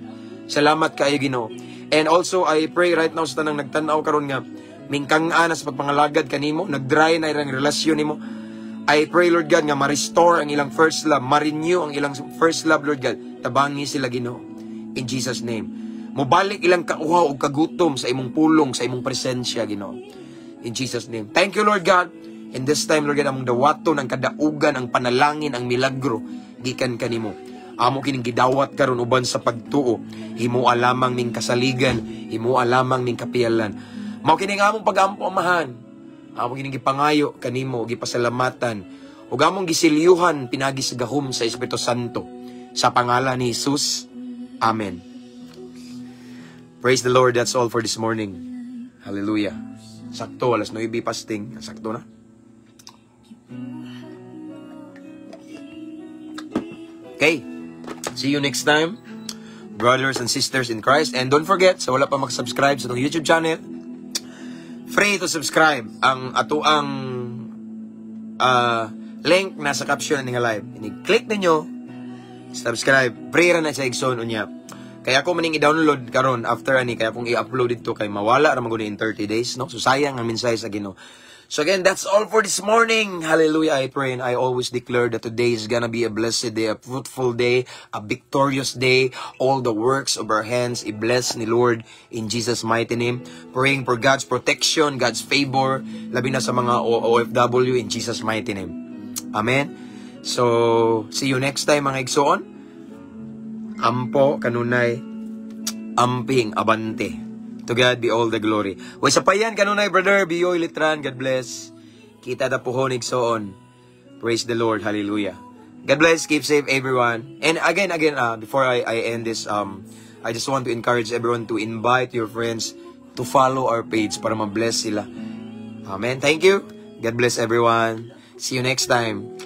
Salamat kaayo, Ginoo. And also I pray right now sa tanang nagtan-aw karon nga mingkang-a na sa pagpangalagad kanimo, nagdry na ilang relasyon nimo. I pray, Lord God, nga ma-restore ang ilang first love, ma-renew ang ilang first love, Lord God. Tabangi sila, Ginoo. In Jesus' name. Mobalik ilang kauhaw ug kagutom sa imong pulong, sa imong presensya, Ginoo. In Jesus' name. Thank you, Lord God. In this time, Lord God, among dawaton ang kadaugan, ang panalangin, ang milagro, gikan kanimo. Amo kining gidawat karon uban sa pagtuo. Himoa lamang ning kasaligan, himoa lamang ning kapiyalan. Mao kining among pag-ampo, Amahan. Amo kining gipangayo kanimo, gipasalamatan. Ug among gisilyuhan pinagi sa gahom sa Espiritu Santo. Sa pangalan ni Jesus. Amen. Praise the Lord. That's all for this morning. Hallelujah. Sakto, alas 9 pasting. Sakto na. Okay. See you next time, brothers and sisters in Christ. And don't forget, sa wala pa mag-subscribe sa atong YouTube channel, free to subscribe. Ang atoang link nasa caption nga live. I-click ninyo, subscribe. Free ra na sa, igsoon, unya. Kaya ako maning i-download karon after ani, kaya akong i-upload dito kay mawala ra man gud in 30 days, no? So sayang ang mensahe sa Ginoo. So again, that's all for this morning. Hallelujah. I pray and I always declare that today is gonna be a blessed day, a fruitful day, a victorious day. All the works of our hands, i-bless ni Lord in Jesus' mighty name. Praying for God's protection, God's favor, labi na sa mga OFW in Jesus' mighty name. Amen. So, see you next time, mga igsoon. Ampo, kanunay, amping, abante. To God be all the glory. Way sa payan kanunay, Brother Biyoy Litran, God bless. Kita ta puhon, igsoon. Praise the Lord. Hallelujah. God bless. Keep safe, everyone. And again, before I end this, I just want to encourage everyone to invite your friends to follow our page para ma-bless sila. Amen. Thank you. God bless everyone. See you next time.